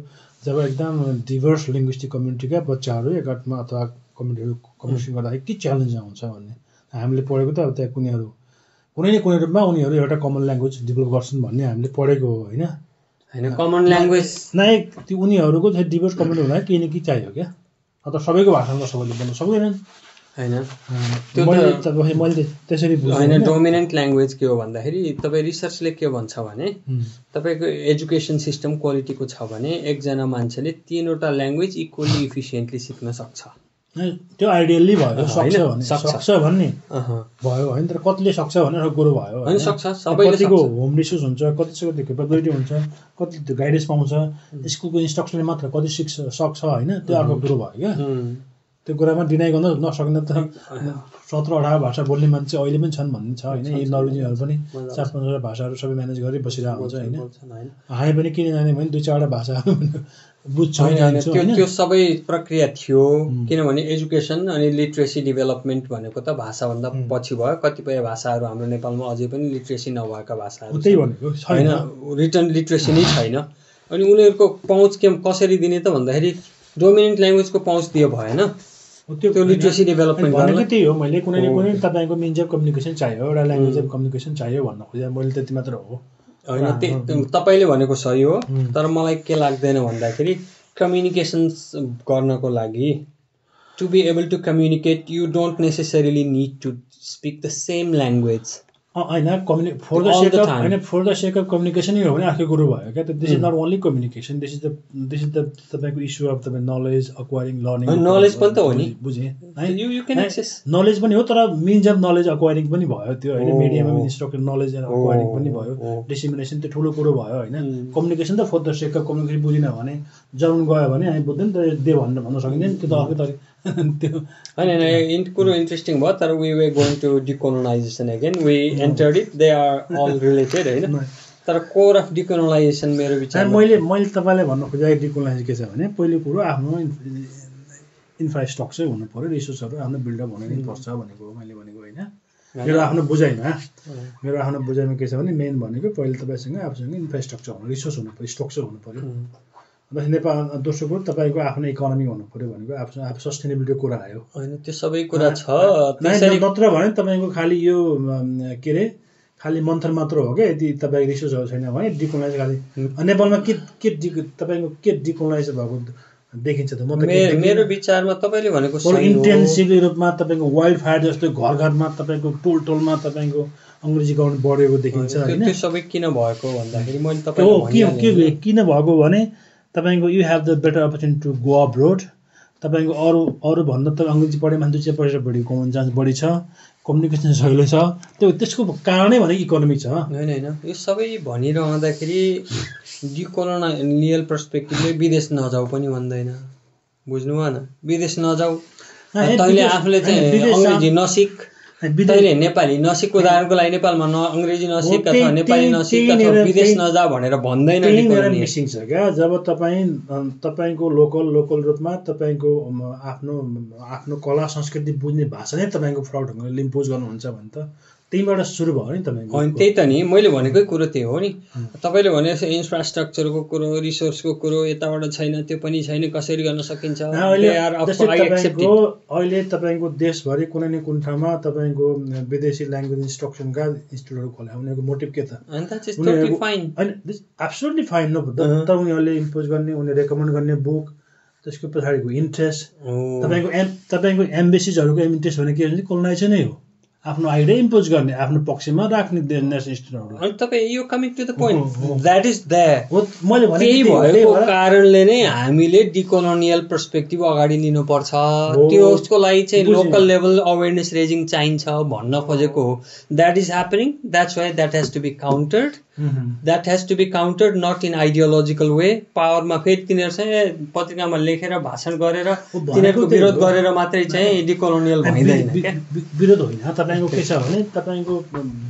B: जब एकदम डिभर्स लिङ्ग्विस्टिक कम्युनिटीका बच्चाहरू एक अर्थमा अथवा कम्युनिकेसन गर्दाखेरि के च्यालेन्ज आउँछ भन्ने हामीले पढेको त अब त्यहाँ कुनै न कुनै रूपमा उनीहरू एउटा कमन ल्याङ्ग्वेज डेभलप गर्छन् भन्ने हामीले पढेको हो होइन।
A: कमन ल्याङ्ग्वेज
B: नै त्यो उनीहरूको चाहिँ डिभर्स कम्युनिटी हुँदा केही न केही चाहियो क्या। अन्त सबैको भाषामा सबैले बोल्नु सक्दैनन्
A: होइन।
B: मैले त्यसरी
A: होइन, डोमिनेन्ट ल्याङ्ग्वेज के हो भन्दाखेरि तपाईँ रिसर्चले के भन्छ भने तपाईँको एजुकेसन सिस्टम क्वालिटीको छ भने एकजना मान्छेले 3वटा ल्याङ्ग्वेज इक्वली इफिसियन्टली सिक्न सक्छ।
B: त्यो आइडियल्ली भयो, सक्छ भन्ने भयो होइन। तर कतिले सक्छ भनेर कुरो भयो
A: होइन। सक्छ, सबैले
B: कतिको होम रिसोर्स हुन्छ, कतिको क्यापेबिलिटी हुन्छ, कति गाइडेन्स पाउँछ, स्कुलको इन्स्ट्रक्सनले मात्र कति सक्छ होइन। त्यो अर्को कुरो भयो क्या। त्यो कुरामा डिनाइ गर्न नसक्ने त 17-18 भाषा बोल्ने मान्छे अहिले पनि छन् भन्ने छ होइन। यी नर्वेजियनहरू पनि 4-5 भाषाहरू सबै म्यानेज गरेर बसिरहेको हुन्छ होइन। हामी पनि किन जाने भने 2-4वटा भाषाहरू बुझ्छौँ।
A: त्यो सबै प्रक्रिया थियो किनभने एजुकेसन अनि लिट्रेसी डेभलपमेन्ट भनेको त भाषाभन्दा पछि भयो। कतिपय भाषाहरू हाम्रो नेपालमा अझै पनि लिट्रेसी नभएका भाषाहरू होइन, रिटन लिट्रेसी नै छैन। अनि उनीहरूको पहुँच कसरी दिने त भन्दाखेरि डोमिनेन्ट ल्याङ्ग्वेजको पहुँच दियो भएन। त्यो लिट्रेसी डेभलपमेन्ट
B: भनेको त्यही हो। मैले कुनै न कुनै तपाईँको मिन्स अफ कम्युनिकेसन चाहियो, एउटा ल्याङ्ग्वेज अफ कम्युनिकेसन चाहियो भन्न खोजेँ मैले। त्यति मात्र हो
A: होइन। तपाईँले भनेको सही हो, तर मलाई के लाग्दैन भन्दाखेरि कम्युनिकेसन्स गर्नको लागि to be able to communicate you don't necessarily need to speak the same language
B: होइन। For the sake of communication हो भने अर्को कुरो भयो क्या। This is not only communication, this is the तपाईँको इस्यु अफ तपाईँ नलेज अक्वायरिङ लर्निङ।
A: नलेज पनि त हो नि,
B: बुझेँ
A: नलेज
B: पनि हो तर मिन्स अफ नलेज अक्वायरिङ पनि भयो त्यो होइन। मिडियामा पनि इन्स्ट्रक्टर नलेज अक्वायरिङ पनि भयो, डिसिमिनेसन त्यो ठुलो कुरो भयो होइन। कम्युनिकेसन त for the sake of communication बुझिन भने जराउन गयो भने हामी बुझ्दैन त दे भन्न सकिँदैन। त्यो त अर्कै तरिका त्यो
A: होइन। कुरो इन्ट्रेस्टिङ भयो। तर we were going to decolonisation again, we entered it, they are all related होइन। तर कोर अफ डिकोलोनाइजेसन मेरो विचार
B: मैले तपाईँलाई भन्न खोजेको डिकोलोनाइज के छ भने पहिलो कुरो आफ्नो इन्फ्रास्ट्रक्चर हुनु पऱ्यो, रिसोर्सहरू आफ्नो बिल्डअप हुनु पर्छ भनेको हो मैले भनेको होइन। मेरो आफ्नो बुझाइमा के छ भने मेन भनेको पहिले तपाईँसँग आफूसँग इन्फ्रास्ट्रक्चर हुनु, रिसोर्स हुनु पऱ्यो, स्ट्रक्चर हुनु पऱ्यो। अन्त नेपाल दोस्रो कुरो तपाईँको आफ्नो इकोनोमी हुनु पऱ्यो भनेको आफू सस्टेनेबिलिटीको कुरा आयो
A: होइन। त्यो सबै कुरा छ।
B: नत्र भने तपाईँको खालि यो के अरे खालि मन्थन मात्र हो क्या। यदि तपाईँको रिसोर्सहरू छैन भने डिकोलोनाइज खालि नेपालमा के तपाईँको के डिकोलोनाइज भएको देखिन्छ त। म त
A: मेरो विचारमा तपाईले भनेको सही हो।
B: इन्टेन्सिभ रूपमा तपाईँको वाइल्ड फायर जस्तो घर घरमा तपाईँको टोल टोलमा तपाईँको अङ्ग्रेजीकरण बढेको देखिन्छ होइन।
A: त्यो सबै किन भएको भन्दाखेरि मैले तपाईँलाई
B: किन भएको भने तपाईँको you have the better opportunity to go abroad. तपाईँको अरू भन्दा त अङ्ग्रेजी पढे मान्छे चाहिँ पैसा बढीको हुने चान्स बढी छ, कम्युनिकेसन सजिलो छ। त्यसको कारणै भने इकोनोमी छ।
A: होइन यो सबै भनिरहँदाखेरि डिकोलोनियल पर्सपेक्टिभले विदेश नजाऊ पनि भन्दैन, बुझ्नु भएन? विदेश नजाऊ, तैँले आफूले चाहिँ अङ्ग्रेजी नसिक, तैँले नेपाली नसिक। उदाहरणको लागि नेपालमा अङ्ग्रेजी नसिक अथवा नेपाली नसिक अथवा विदेश नजा भनेर भन्दैन।
B: मिसिङ छ क्या। जब तपाईँको लोकल रूपमा तपाईँको आफ्नो कला संस्कृति बुझ्ने भाषा नै तपाईँको फ्रड ढङ्गले इम्पोज गर्नुहुन्छ भने त त्यहीबाट सुरु भयो नि तपाईँको।
A: होइन त्यही त नि, मैले भनेकै कुरो त्यही हो नि। तपाईँले भने इन्फ्रास्ट्रक्चरको कुरो, रिसोर्सको कुरो यताबाट छैन, त्यो पनि छैन, कसरी गर्न सकिन्छ?
B: अहिले तपाईँको देशभरि कुनै न कुनै ठाउँमा तपाईँको विदेशी ल्याङ्ग्वेज इन्स्ट्रक्सनका इन्स्टिट्युटहरू खोला, उनीहरूको मोटिभ के त? एब्सोल्युटली फाइन नो, तर उनीहरूले इम्पोज गर्ने, उनीहरूले रेकमेन्ड गर्ने बुक, त्यसको पछाडिको इन्ट्रेस्ट, तपाईँको एम्बेसिजहरूको इन्ट्रेस्ट भने के हुन्छ? कोलोनाइजेसन नै हो। आफ्नो आइडिया इम्पोज गर्ने, आफ्नो पक्षमा राख्ने नेसनल इन्स्टिट्युटहरूलाई।
A: अनि तपाईँ यो coming to the point, that is मैले भने त्यही भएको कारणले नै हामीले डिकोलोनियल पर्सपेक्टिभ अगाडि लिनुपर्छ। त्यसको लागि चाहिँ लोकल लेभल अवेरनेस रेजिङ चाहिन्छ भन्न खोजेको हो। That is happening, that's why that has to be countered, that has to be countered, not in ideological way. पावरमा फेरि तिनीहरू चाहिँ पत्रिकामा लेखेर भाषण गरेर तिनीहरूको विरोध गरेर मात्रै चाहिँ डिकोलोनियल भइँदैन।
B: विरोध होइन, तपाईँको के छ भने तपाईँको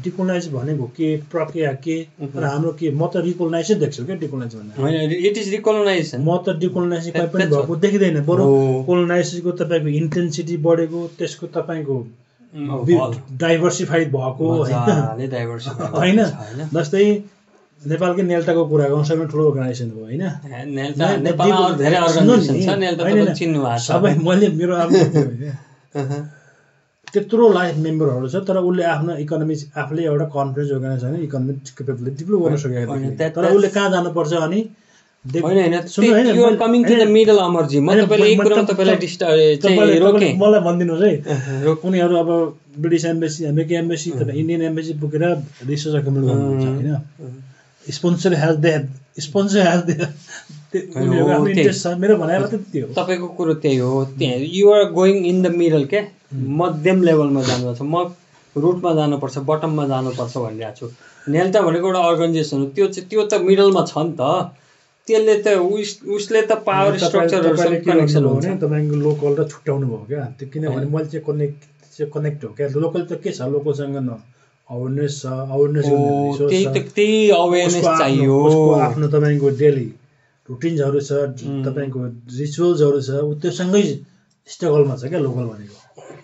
B: डिकोलोनाइज भनेको के, प्रक्रिया के, तर हाम्रो के, म त रिकोलोनाइजै देख्छु क्या। डिकोलोनाइज भन्दा
A: होइन, इट इज रिकोलोनाइजेसन।
B: म त डिकोलोनाइज कहीँ पनि भएको देखिँदैन, बरु कोलोनाइजेसनको तपाईँको इन्टेन्सिटी बढेको, त्यसको तपाईँको डाइभर्सिफाइड भएको होइन। जस्तै नेपालकै नेल्टाको कुरा गर्नु, सबैमा ठुलो अर्गनाइजेसन हो होइन। सबै मैले मेरो त्यत्रो लाइफ मेम्बरहरू छ, तर उसले आफ्नो इकोनोमी आफूले एउटा conference organization economic capability develop गर्न सकेको छैन। तर उसले कहाँ जानुपर्छ अनि मलाई भनिदिनुहोस् है, उनीहरू अब British embassy, American embassy, Indian embassy पुगेर रिसर्च एकोमोडेट गर्नुहुन्छ होइन। स्पोन्सर हेज मेरो भनाइ मात्रै त्यो हो।
A: तपाईँको कुरो त्यही हो, you're going in the middle क्या, मध्यम लेभलमा जानुपर्छ, म रुटमा जानुपर्छ, बटममा जानुपर्छ भनिरहेको छु। नेल्टा भनेको एउटा अर्गनाइजेसन हो, त्यो त मिडलमा छ नि त। त्यसले त उसले त पावर स्ट्रक्चरहरूसँग कनेक्सन हुन्छ।
B: तपाईँको लोकल र छुट्याउनु भयो क्या त्यो, किनभने मैले चाहिँ कनेक्ट हो क्या। लोकल त के छ, लोकलसँग न अवेरनेस छ,
A: त्यही अवेरनेस चाहियो।
B: आफ्नो तपाईँको डेली रुटिन्सहरू छ, तपाईँको रिचुअल्सहरू छ, त्योसँगै स्ट्रगलमा छ क्या लोकल भनेको।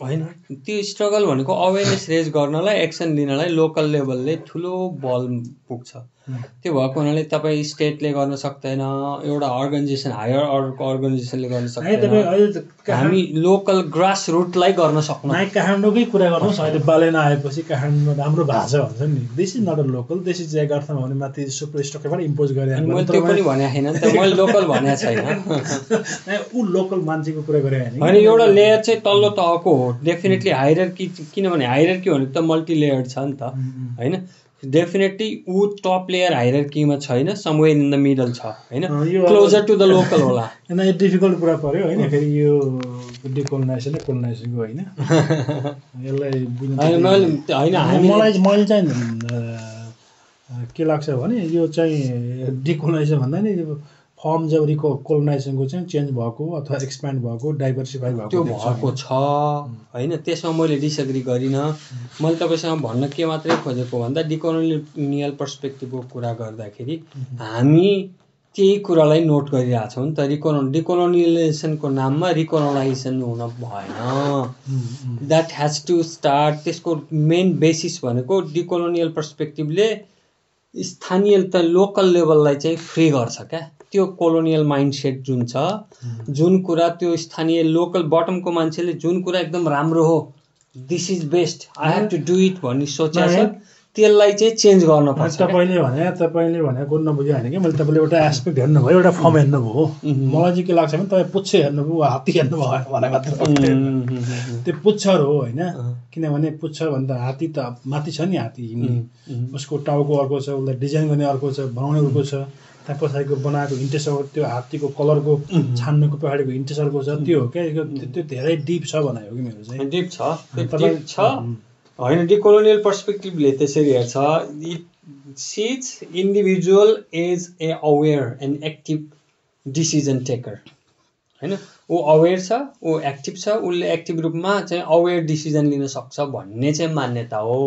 A: होइन, त्यो स्ट्रगल भनेको अवेरनेस रेज गर्नलाई, एक्सन लिनलाई लोकल लेभलले ठुलो बल पुग्छ। त्यो भएको हुनाले तपाईँ स्टेटले गर्न सक्दैन, एउटा अर्गनाइजेसन हायर अर्डरको अर्गनाइजेसनले गर्न सक्दैन। हामी लोकल ग्रास रुटलाई गर्न सक्नु।
B: काठमाडौँकै कुरा गर्नुहोस्, अहिले बालेन आएपछि काठमाडौँमा राम्रो भाषा भन्छ नि, this is not a local, this is जयगार्थमा भने माथि सुपर स्ट्रक्चरबाट इम्पोज गरेँ।
A: मैले त्यो पनि भनेको छैन नि त, मैले लोकल भनेको छैन।
B: ऊ लोकल मान्छेको कुरा गरेँ
A: होइन, एउटा लेयर चाहिँ तल्लो तहको हो डेफिनेटली। हायरर्की, किनभने हायरर्की भनेको त मल्टी लेयर्ड छ नि त होइन। डेफिनेटली ऊ टप लेयर हायरर्कीमा छैन, समवेयर इन द मिडल छ होइन, क्लोजर टु द लोकल होला।
B: यो डिफिकल्ट कुरा पर्यो होइन, फेरि यो डिकोलोनाइजेसन कोलोनाइजेसनको होइन, यसलाई मैले चाहिँ के लाग्छ भने यो चाहिँ डिकोलोनाइजेसन भन्दा नि फर्म जब कोलोनाइजेसनको चाहिँ चेन्ज भएको अथवा एक्सप्यान्ड भएको, डाइभर्सिफाई भएको
A: त्यो भएको छ होइन। त्यसमा मैले डिसएग्री गरिनँ। मैले तपाईँसँग भन्न के मात्रै खोजेको भन्दा डिकोलोनियल पर्सपेक्टिभको कुरा गर्दाखेरि हामी त्यही कुरालाई नोट गरिरहेछौँ नि त। डिकोलोनियलाइजेसनको नाममा रिकोलोनाइजेसन हुन भएन। That has to start. त्यसको मेन बेसिस भनेको डिकोलोनियल पर्सपेक्टिभले स्थानीय त लोकल लेभललाई चाहिँ फ्री गर्छ क्या। त्यो कोलोनियल माइन्डसेट जुन छ, जुन कुरा त्यो स्थानीय लोकल बटमको मान्छेले जुन कुरा एकदम राम्रो हो, this is best, I have to do it भन्ने सोचेको छ, त्यसलाई चाहिँ चेन्ज गर्न पर्छ।
B: तपाईँले भने कुरो नबुझ्यो होइन कि मैले तपाईँले एउटा एस्पेक्ट हेर्नुभयो, एउटा फर्म हेर्नुभयो। मलाई चाहिँ के लाग्छ भने तपाईँ पुच्छ हेर्नुभयो, हात्ती हेर्नुभयो भने मात्र त्यो पुच्छर हो होइन। किनभने पुच्छ भन्दा हात्ती त माथि छ नि, हात्ती हिँड्ने उसको टाउको अर्को छ, उसलाई डिजाइन गर्ने अर्को छ, बनाउने अर्को छ, त्यहाँ पछाडिको बनाएको इन्ट्रेस्ट त्यो हात्तीको कलरको छान्नुको पछाडिको इन्ट्रेस्ट अर्को छ। त्यो हो क्या, त्यो धेरै डिप छ भनाइ हो कि मेरो चाहिँ।
A: डिप छ होइन। डिकोलोनियल पर्सपेक्टिभले त्यसरी हेर्छ, it sees individual as a aware and active decision taker होइन। ऊ अवेर छ, ऊ एक्टिभ छ, उसले एक्टिभ रूपमा चाहिँ अवेर डिसिजन लिन सक्छ भन्ने चाहिँ मान्यता हो।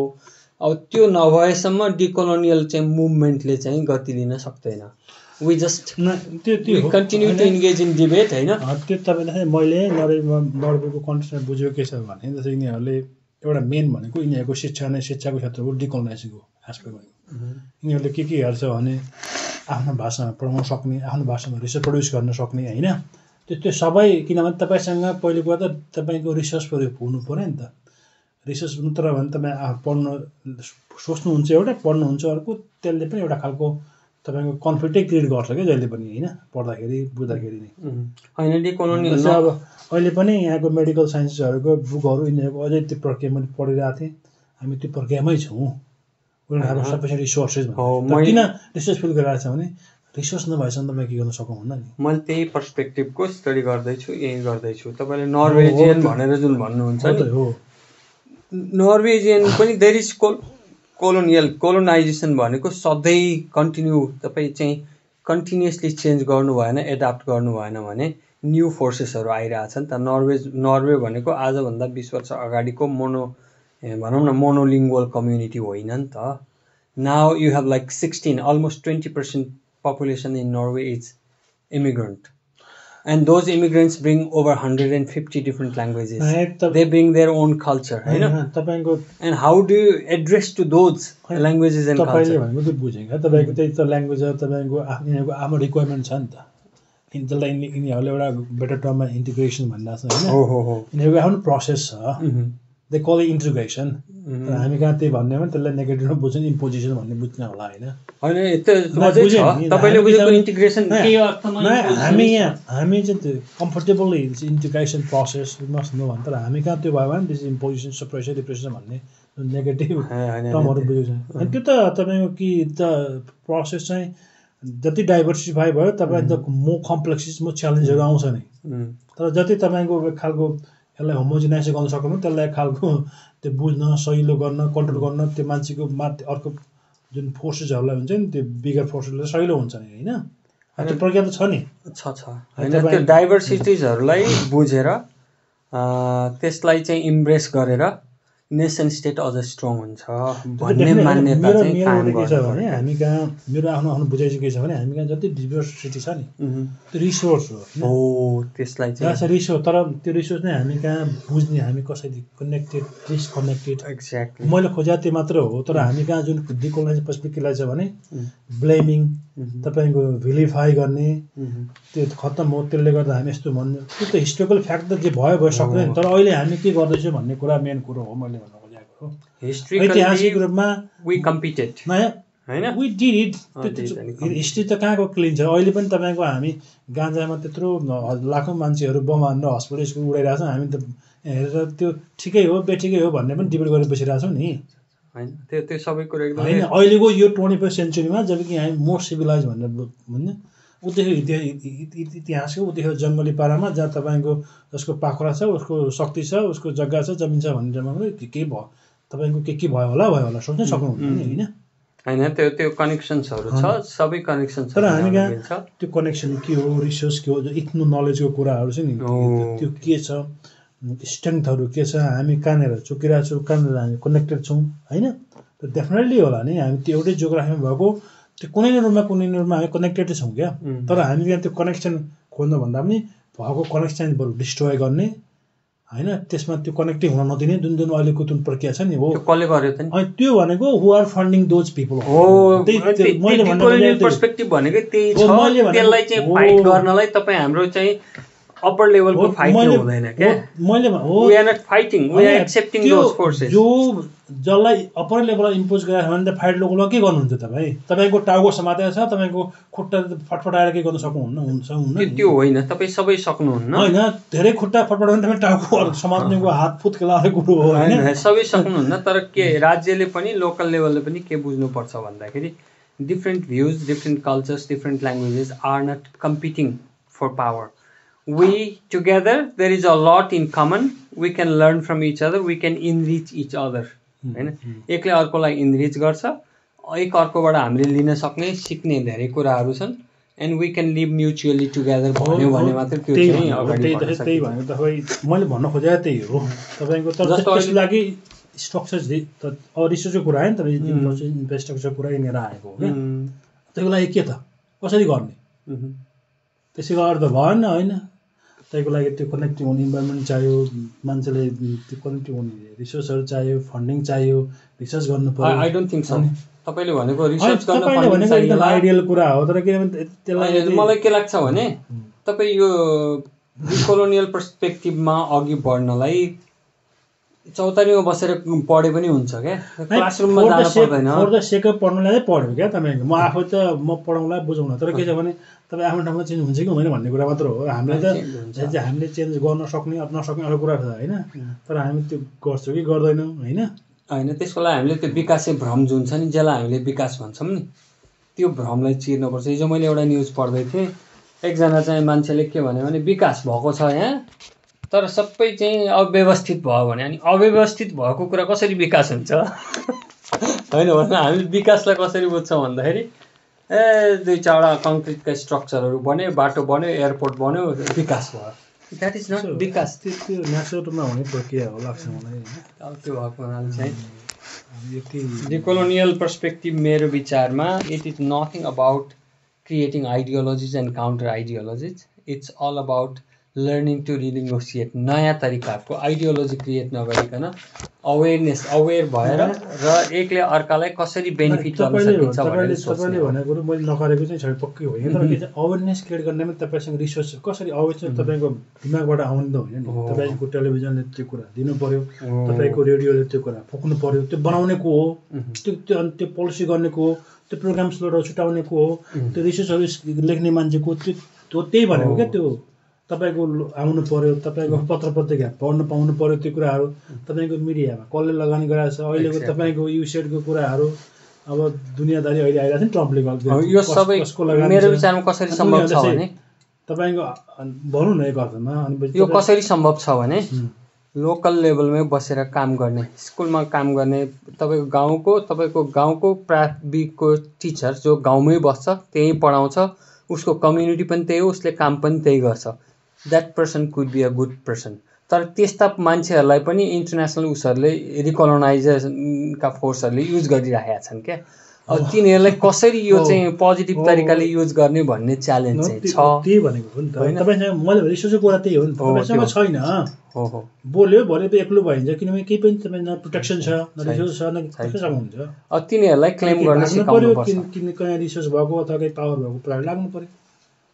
A: अब त्यो नभएसम्म डिकोलोनियल चाहिँ मुभमेन्टले चाहिँ गति लिन सक्दैन। We just continue to engage in debate होइन।
B: त्यो तपाईँले मैले नर्वेको कन्टेक्स्टमा बुझेको के छ भने जस्तै यिनीहरूले एउटा मेन भनेको यिनीहरूको शिक्षाको क्षेत्रको डिकोलोनाइजेसनको एस्पेक्ट भनेको यिनीहरूले के हेर्छ भने आफ्नो भाषामा पढाउन सक्ने, आफ्नो भाषामा रिसर्च प्रड्युस गर्न सक्ने होइन। त्यो सबै, किनभने तपाईँसँग पहिलो कुरा त तपाईँको रिसर्च हुनु पऱ्यो नि त। रिसर्च हुनु तर भने तपाईँ पढ्नु सोच्नुहुन्छ एउटा, पढ्नुहुन्छ अर्को, त्यसले पनि एउटा खालको तपाईँको कन्फ्लिक्टै क्रिएट गर्छ क्या जहिले पनि होइन, पढ्दाखेरि बुझ्दाखेरि नै
A: होइन। डिकोलोनियल
B: अब अहिले पनि यहाँको मेडिकल साइन्सेसहरूको बुकहरू यिनीहरूको अझै त्यो प्रक्रिया मैले पढिरहेको थिएँ। हामी त्यो प्रक्रियामै छौँ। अब सफिसियन्ट रिसोर्सेस किन रिसर्च फिल गरिरहेको छ भने रिसोर्स नभएसम्म तपाईँ के गर्न सकौँ भन्दा नि।
A: मैले त्यही पर्सपेक्टिभको स्टडी गर्दैछु, यही गर्दैछु। तपाईँले नर्वेजियन भनेर जुन भन्नुहुन्छ नि, नर्वेजियन पनि देयर इज कोलोनाइजेसन भनेको सधैँ कन्टिन्यू, तपाईँ चाहिँ कन्टिन्युसली चेन्ज गर्नु भएन, एडाप्ट गर्नु भएन भने न्यू फोर्सेसहरू आइरहेछ नि त। नर्वे भनेको आजभन्दा 20 वर्ष अगाडिको भनौँ न मोनोलिङ्गुअल कम्युनिटी होइन नि त। Now you have like 16, almost 20% population in Norway is immigrant. And those immigrants bring over 150 different languages. They bring their own culture, right? And how do you address to those languages and culture?
B: language आफ्नो रिक्वायरमेन्ट छ नि त। जसलाई यिनीहरूले एउटा बेटर टर्ममा इन्टिग्रेसन भनिरहेको छ होइन। यिनीहरूको आफ्नो प्रोसेस छ, दे कल इट इन्टिग्रेसन। तर हामी कहाँ त्यही भन्ने भने त्यसलाई नेगेटिभमा बुझ्छ, इम्पोजिसन भन्ने बुझ्ने होला होइन। हामी चाहिँ त्यो comfortable integration process must know भन्छ। तर हामी कहाँ त्यो भयो भने दिस इम्पोजिसन, सप्रेसन, रिप्रेसन भन्ने नेगेटिभ टर्महरू बुझेको छ। अनि त्यो त तपाईँको कि त प्रोसेस चाहिँ जति डाइभर्सिफाई भयो तपाईँ त मो कम्प्लेक्सिस, मो च्यालेन्जहरू आउँछ नै। तर जति तपाईँको एक खालको यसलाई होमोजिनाइज गर्न सक्नु, त्यसलाई एक खालको त्यो बुझ्न, सहिलो गर्न, कन्ट्रोल गर्न, त्यो मान्छेको अर्को जुन फोर्सेसहरूलाई हुन्छ नि, त्यो बिगर फोर्सेसलाई सहिलो हुन्छ नि होइन। त्यो प्रक्रिया त छ नि,
A: होइन। त्यो डाइभर्सिटिजहरूलाई बुझेर त्यसलाई चाहिँ इम्ब्रेस गरेर नेसन स्टेट अझ स्ट्रङ हुन्छ भन्ने मान्यता चाहिँ कायम
B: के छ भने हामी कहाँ मेरो आफ्नो बुझाइ चाहिँ के छ भने हामी कहाँ जति डाइभर्सिटी छ नि त्यो रिसोर्स हो।
A: त्यसलाई चाहिँ
B: रिसोर्स, तर त्यो रिसोर्स नै हामी कहाँ बुझ्ने, हामी कसरी कनेक्टेड, डिसकनेक्टेड।
A: एक्ज्याक्टली
B: मैले खोजेको त्यो मात्र हो। तर हामी कहाँ जुन डिकोलोनाइज पर्सपेक्टिभलाई छ भने ब्लेमिङ, तपाईँको भिलिफाई गर्ने, त्यो खत्तम हो। त्यसले गर्दा हामी यस्तो भन्ने, त्यो त हिस्टोरिकल फ्याक्ट त जे भयो सक्दैन। तर अहिले हामी के गर्दैछौँ भन्ने कुरा मेन कुरो हो मैले भन्न खोजेको हो। ऐतिहासिक रूपमा
A: वी कम्पिटेड हैन,
B: वी डिड इट। हिस्ट्री त कहाँको क्लिन छ। अहिले पनि तपाईँको हामी गाँजामा त्यत्रो लाखौँ मान्छेहरू बम हानेर हस्पिटल स्कुल उडाइरहेको छौँ। हामी त हेरेर त्यो ठिकै हो बेठिकै हो भन्ने पनि डिबेट गरेर बसिरहेको छौँ नि
A: हैन। त्यो सबै कुरा एकदम
B: हैन। अहिलेको यो 21st सेन्चुरीमा जबकि हामी मोर सिभिलाइज भनेर भन्ने उदेखि इतिहासको उदेखि जङ्गली पारामा जहाँ तपाईँको जसको पाखुरा छ, उसको शक्ति छ, उसको जग्गा छ, जमिन छ भन्ने जग्गामा के भयो, तपाईँको के भयो होला सोच्नै सक्नुहुन्न नि होइन।
A: हैन। त्यो कनेक्सन्सहरू छ, सबै कनेक्सन्स।
B: तर हामी कहाँ त्यो कनेक्सन के हो, रिसोर्स के हो, इथ्नो नलेजको कुराहरू छ नि, त्यो के छ, स्ट्रेङ्थहरू के छ, हामी कहाँनिर चुकिरहेको छौँ, कहाँनिर हामी कनेक्टेड छौँ होइन। त डेफिनेटली होला नि, हामी त्यो एउटै जियोग्राफीमा भएको त्यो कुनै न रूपमा हामी कनेक्टेड छौँ क्या। तर हामी यहाँ त्यो कनेक्सन खोज्नु भन्दा पनि भएको कनेक्सन बरु डिस्ट्रोय गर्ने होइन, त्यसमा त्यो कनेक्टिङ हुन नदिने जुन अहिलेको जुन प्रक्रिया छ नि हो।
A: कसले गर्यो त नि?
B: त्यो भनेको हु आर फन्डिङ दोज पिपल
A: हो। मैले पर्सपेक्टिभ भनेको त्यही छ। त्यसलाई चाहिँ फाइट गर्नलाई तपाईँ हाम्रो चाहिँ अप्पर लेभलको फाइटिङ हुँदैन क्या
B: मैले
A: we are not fighting we are accepting those forces
B: जो जसलाई अप्पर लेभलमा इम्पोज गरेर भने त फाइट लेभलमा के गर्नुहुन्छ तपाईँको टाउको समातेको छ तपाईँको खुट्टा फटफटाएर के गर्न सक्नुहुन्न
A: त्यो होइन तपाईँ सबै सक्नुहुन्न
B: होइन धेरै खुट्टा फटफट भने तपाईँ टाउको समात्नेको हात फुत्केलाउने कुरो हो होइन
A: सबै सक्नुहुन्न तर के राज्यले पनि लोकल लेभलले पनि के बुझ्नुपर्छ भन्दाखेरि different views, different cultures, different languages are not competing for power. We together, there is a lot in common. We can learn from each other. We can enrich each other. हैन एकले अर्कोलाई enrich गर्छ एक अर्कोबाट हामीले लिन सक्ने सिक्ने धेरै कुराहरू छन् and we can live mutually together भन्यो भने मात्र त्यो चाहिँ अगाडि बढ्छ
B: त्यही भनेको तपाईँ मैले भन्न खोजेको त्यही हो तपाईको तर त्यसको लागि स्ट्रक्चर्स अब रिसर्चको कुरा आयो नि त इन्फ्रास्ट्रक्चर कुरा यिनीहरू आएको हो क्या त्यसको लागि के त कसरी गर्ने त्यसैको अर्थ भएन होइन त्यसको लागि त्यो कनेक्टिभ हुने इन्भाइरोमेन्ट चाहियो मान्छेले त्यो कनेक्टिभ हुने रिसोर्सहरू चाहियो फन्डिङ चाहियो रिसर्च गर्नु पर्यो
A: आई डोन्ट थिङ्क सो तपाईँले भनेको रिसर्च गर्न
B: फन्डिङ चाहियो आइडियल कुरा हो तर किनभने त्यसलाई
A: मलाई के लाग्छ भने तपाईँ यो डिकोलोनियल पर्सपेक्टिभमा अघि बढ्नलाई चौतारीमा बसेर पढे पनि हुन्छ क्या क्लासरुममा जानु पर्दैन
B: फर द सेक अफ पढ्नुलाई पढ्यो क्या तपाईँको म आफै त म पढाउनलाई बुझाउन तर के छ भने तपाईँ आफ्नो ठाउँमा चेन्ज हुन्छ कि हुँदैन भन्ने कुरा मात्र हो हामीले त हामीले चेन्ज गर्न सक्ने नसक्ने अर्को कुरा छ होइन तर हामी त्यो गर्छौँ कि गर्दैनौँ होइन
A: त्यसको लागि हामीले त्यो विकासे भ्रम जुन छ नि जसलाई हामीले विकास भन्छौँ नि त्यो भ्रमलाई चिर्नुपर्छ हिजो मैले एउटा न्युज पढ्दै थिएँ एकजना चाहिँ मान्छेले के भन्यो भने विकास भएको छ यहाँ तर सबै चाहिँ अव्यवस्थित भयो भने अनि अव्यवस्थित भएको कुरा कसरी विकास हुन्छ होइन भन्दा हामीले विकासलाई कसरी बुझ्छौँ भन्दाखेरि दुई चारवटा कङ्क्रिटका स्ट्रक्चरहरू बन्यो बाटो बन्यो एयरपोर्ट बन्यो विकास भयो द्याट इज नट विकास
B: त्यो नेचुरलमा हुने प्रक्रिया हो लाग्छ मलाई
A: अब त्यो भएको हुनाले चाहिँ डिकोलोनियल पर्सपेक्टिभ मेरो विचारमा it is nothing about creating ideologies and counter ideologies it's all about learning to renegotiate नयाँ तरिकाको आइडियोलोजी क्रिएट नगरिकन अवेर भएर र एकले अर्कालाई कसरी बेनिफिट गर्न सकिन्छ
B: तपाईँले भनेको कुरो मैले नगरेको चाहिँ छैन पक्कै होइन तर के चाहिँ अवेरनेस क्रिएट गर्नेमा तपाईँसँग रिसर्च कसरी अवेरनेस तपाईँको दिमागबाट आउने त होइन नि तपाईँको टेलिभिजनले त्यो कुरा दिनु पर्यो तपाईँको रेडियोले त्यो कुरा फुक्नु पर्यो त्यो बनाउने को हो त्यो पोलिसी गर्ने को हो त्यो प्रोग्राम्सबाट छुटाउने को हो त्यो रिसर्चहरू लेख्ने मान्छेको त्यो त्यही भनेको क्या त्यो तपाईँको आउनु पर्यो तपाईँको पत्र पत्रिका पढ्नु पाउनु पर्यो त्यो कुराहरू तपाईँको मिडियामा कसले लगानी गराएको छ अहिलेको तपाईँको युसेडको कुराहरू अब दुनियाँदारी अहिले आइरहेको छ नि ट्रम्पले
A: यो सबै मेरो विचारमा कसरी सम्भव छ भने
B: तपाईँको भनौँ न एक अर्थमा
A: यो कसरी सम्भव छ भने लोकल लेभलमै बसेर काम गर्ने स्कुलमा काम गर्ने तपाईँको गाउँको प्राविको टिचर जो गाउँमै बस्छ त्यही पढाउँछ उसको कम्युनिटी पनि त्यही हो उसले काम पनि त्यही गर्छ that person could be a good person तर त्यस्ता मान्छेहरूलाई पनि इन्टरनेसनल उसहरूले रिकोलोनाइजेसनका फोर्सहरूले युज गरिरहेका छन् क्या अब तिनीहरूलाई कसरी यो चाहिँ पोजिटिभ तरिकाले युज गर्ने भन्ने च्यालेन्ज चाहिँ छ
B: त्यही भनेको हो नि त तपाईँसँग मैले रिसर्चको कुरा त्यही हो नि तपाईँसँग छैन
A: हो
B: बोल्यो भरे त एक्लो भइन्छ किनभने केही पनि तपाईँ न प्रोटेक्सन छ न रिसोर्स छ न कसैसँग हुन्छ
A: अब तिनीहरूलाई क्लेम गर्न सिकाउनु पर्छ
B: किन कहाँ रिसोर्स भएको अथवा कहीँ पावर भएको कुरा लाग्नु पर्यो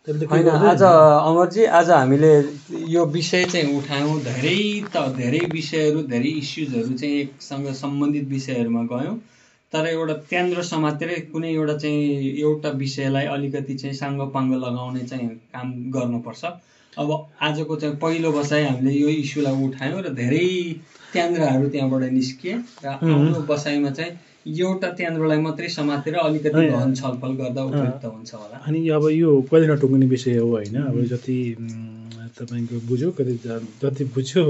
A: होइन आज अमरजी आज हामीले यो विषय चाहिँ उठायौँ धेरै विषयहरू धेरै इस्युजहरू चाहिँ एकसँग सम्बन्धित विषयहरूमा गयौँ तर एउटा केन्द्र समातेर कुनै एउटा चाहिँ एउटा विषयलाई अलिकति चाहिँ साङ्गोपाङ्गो लगाउने चाहिँ काम गर्नुपर्छ अब आजको चाहिँ पहिलो बसाइ हामीले यो इस्युलाई उठायौँ र धेरै केन्द्रहरू त्यहाँबाट निस्किए र आउनु बसाइमा चाहिँ एउटा केन्द्रलाई मात्रै समातेर अलिकति गहन छलफल गर्दा उपयुक्त हुन्छ होला
B: अनि अब यो कहिले नटोक्ने विषय हो होइन अब जति तपाईँको बुझ्यो कति जति बुझ्यो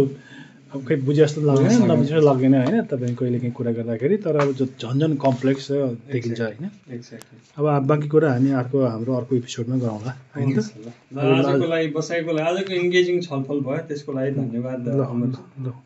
B: अब खै बुझे जस्तो लाग्दैन नबुझे लाग्दैन होइन तपाईँ कहिले काहीँ कुरा गर्दाखेरि तर अब झन् कम्प्लेक्स देखिन्छ होइन अब बाँकी कुरा हामी हाम्रो अर्को एपिसोडमा गरौँला होइन
A: आजको लागि बसाइको लागि आजको इन्गेजिङ छलफल भयो त्यसको लागि धन्यवाद।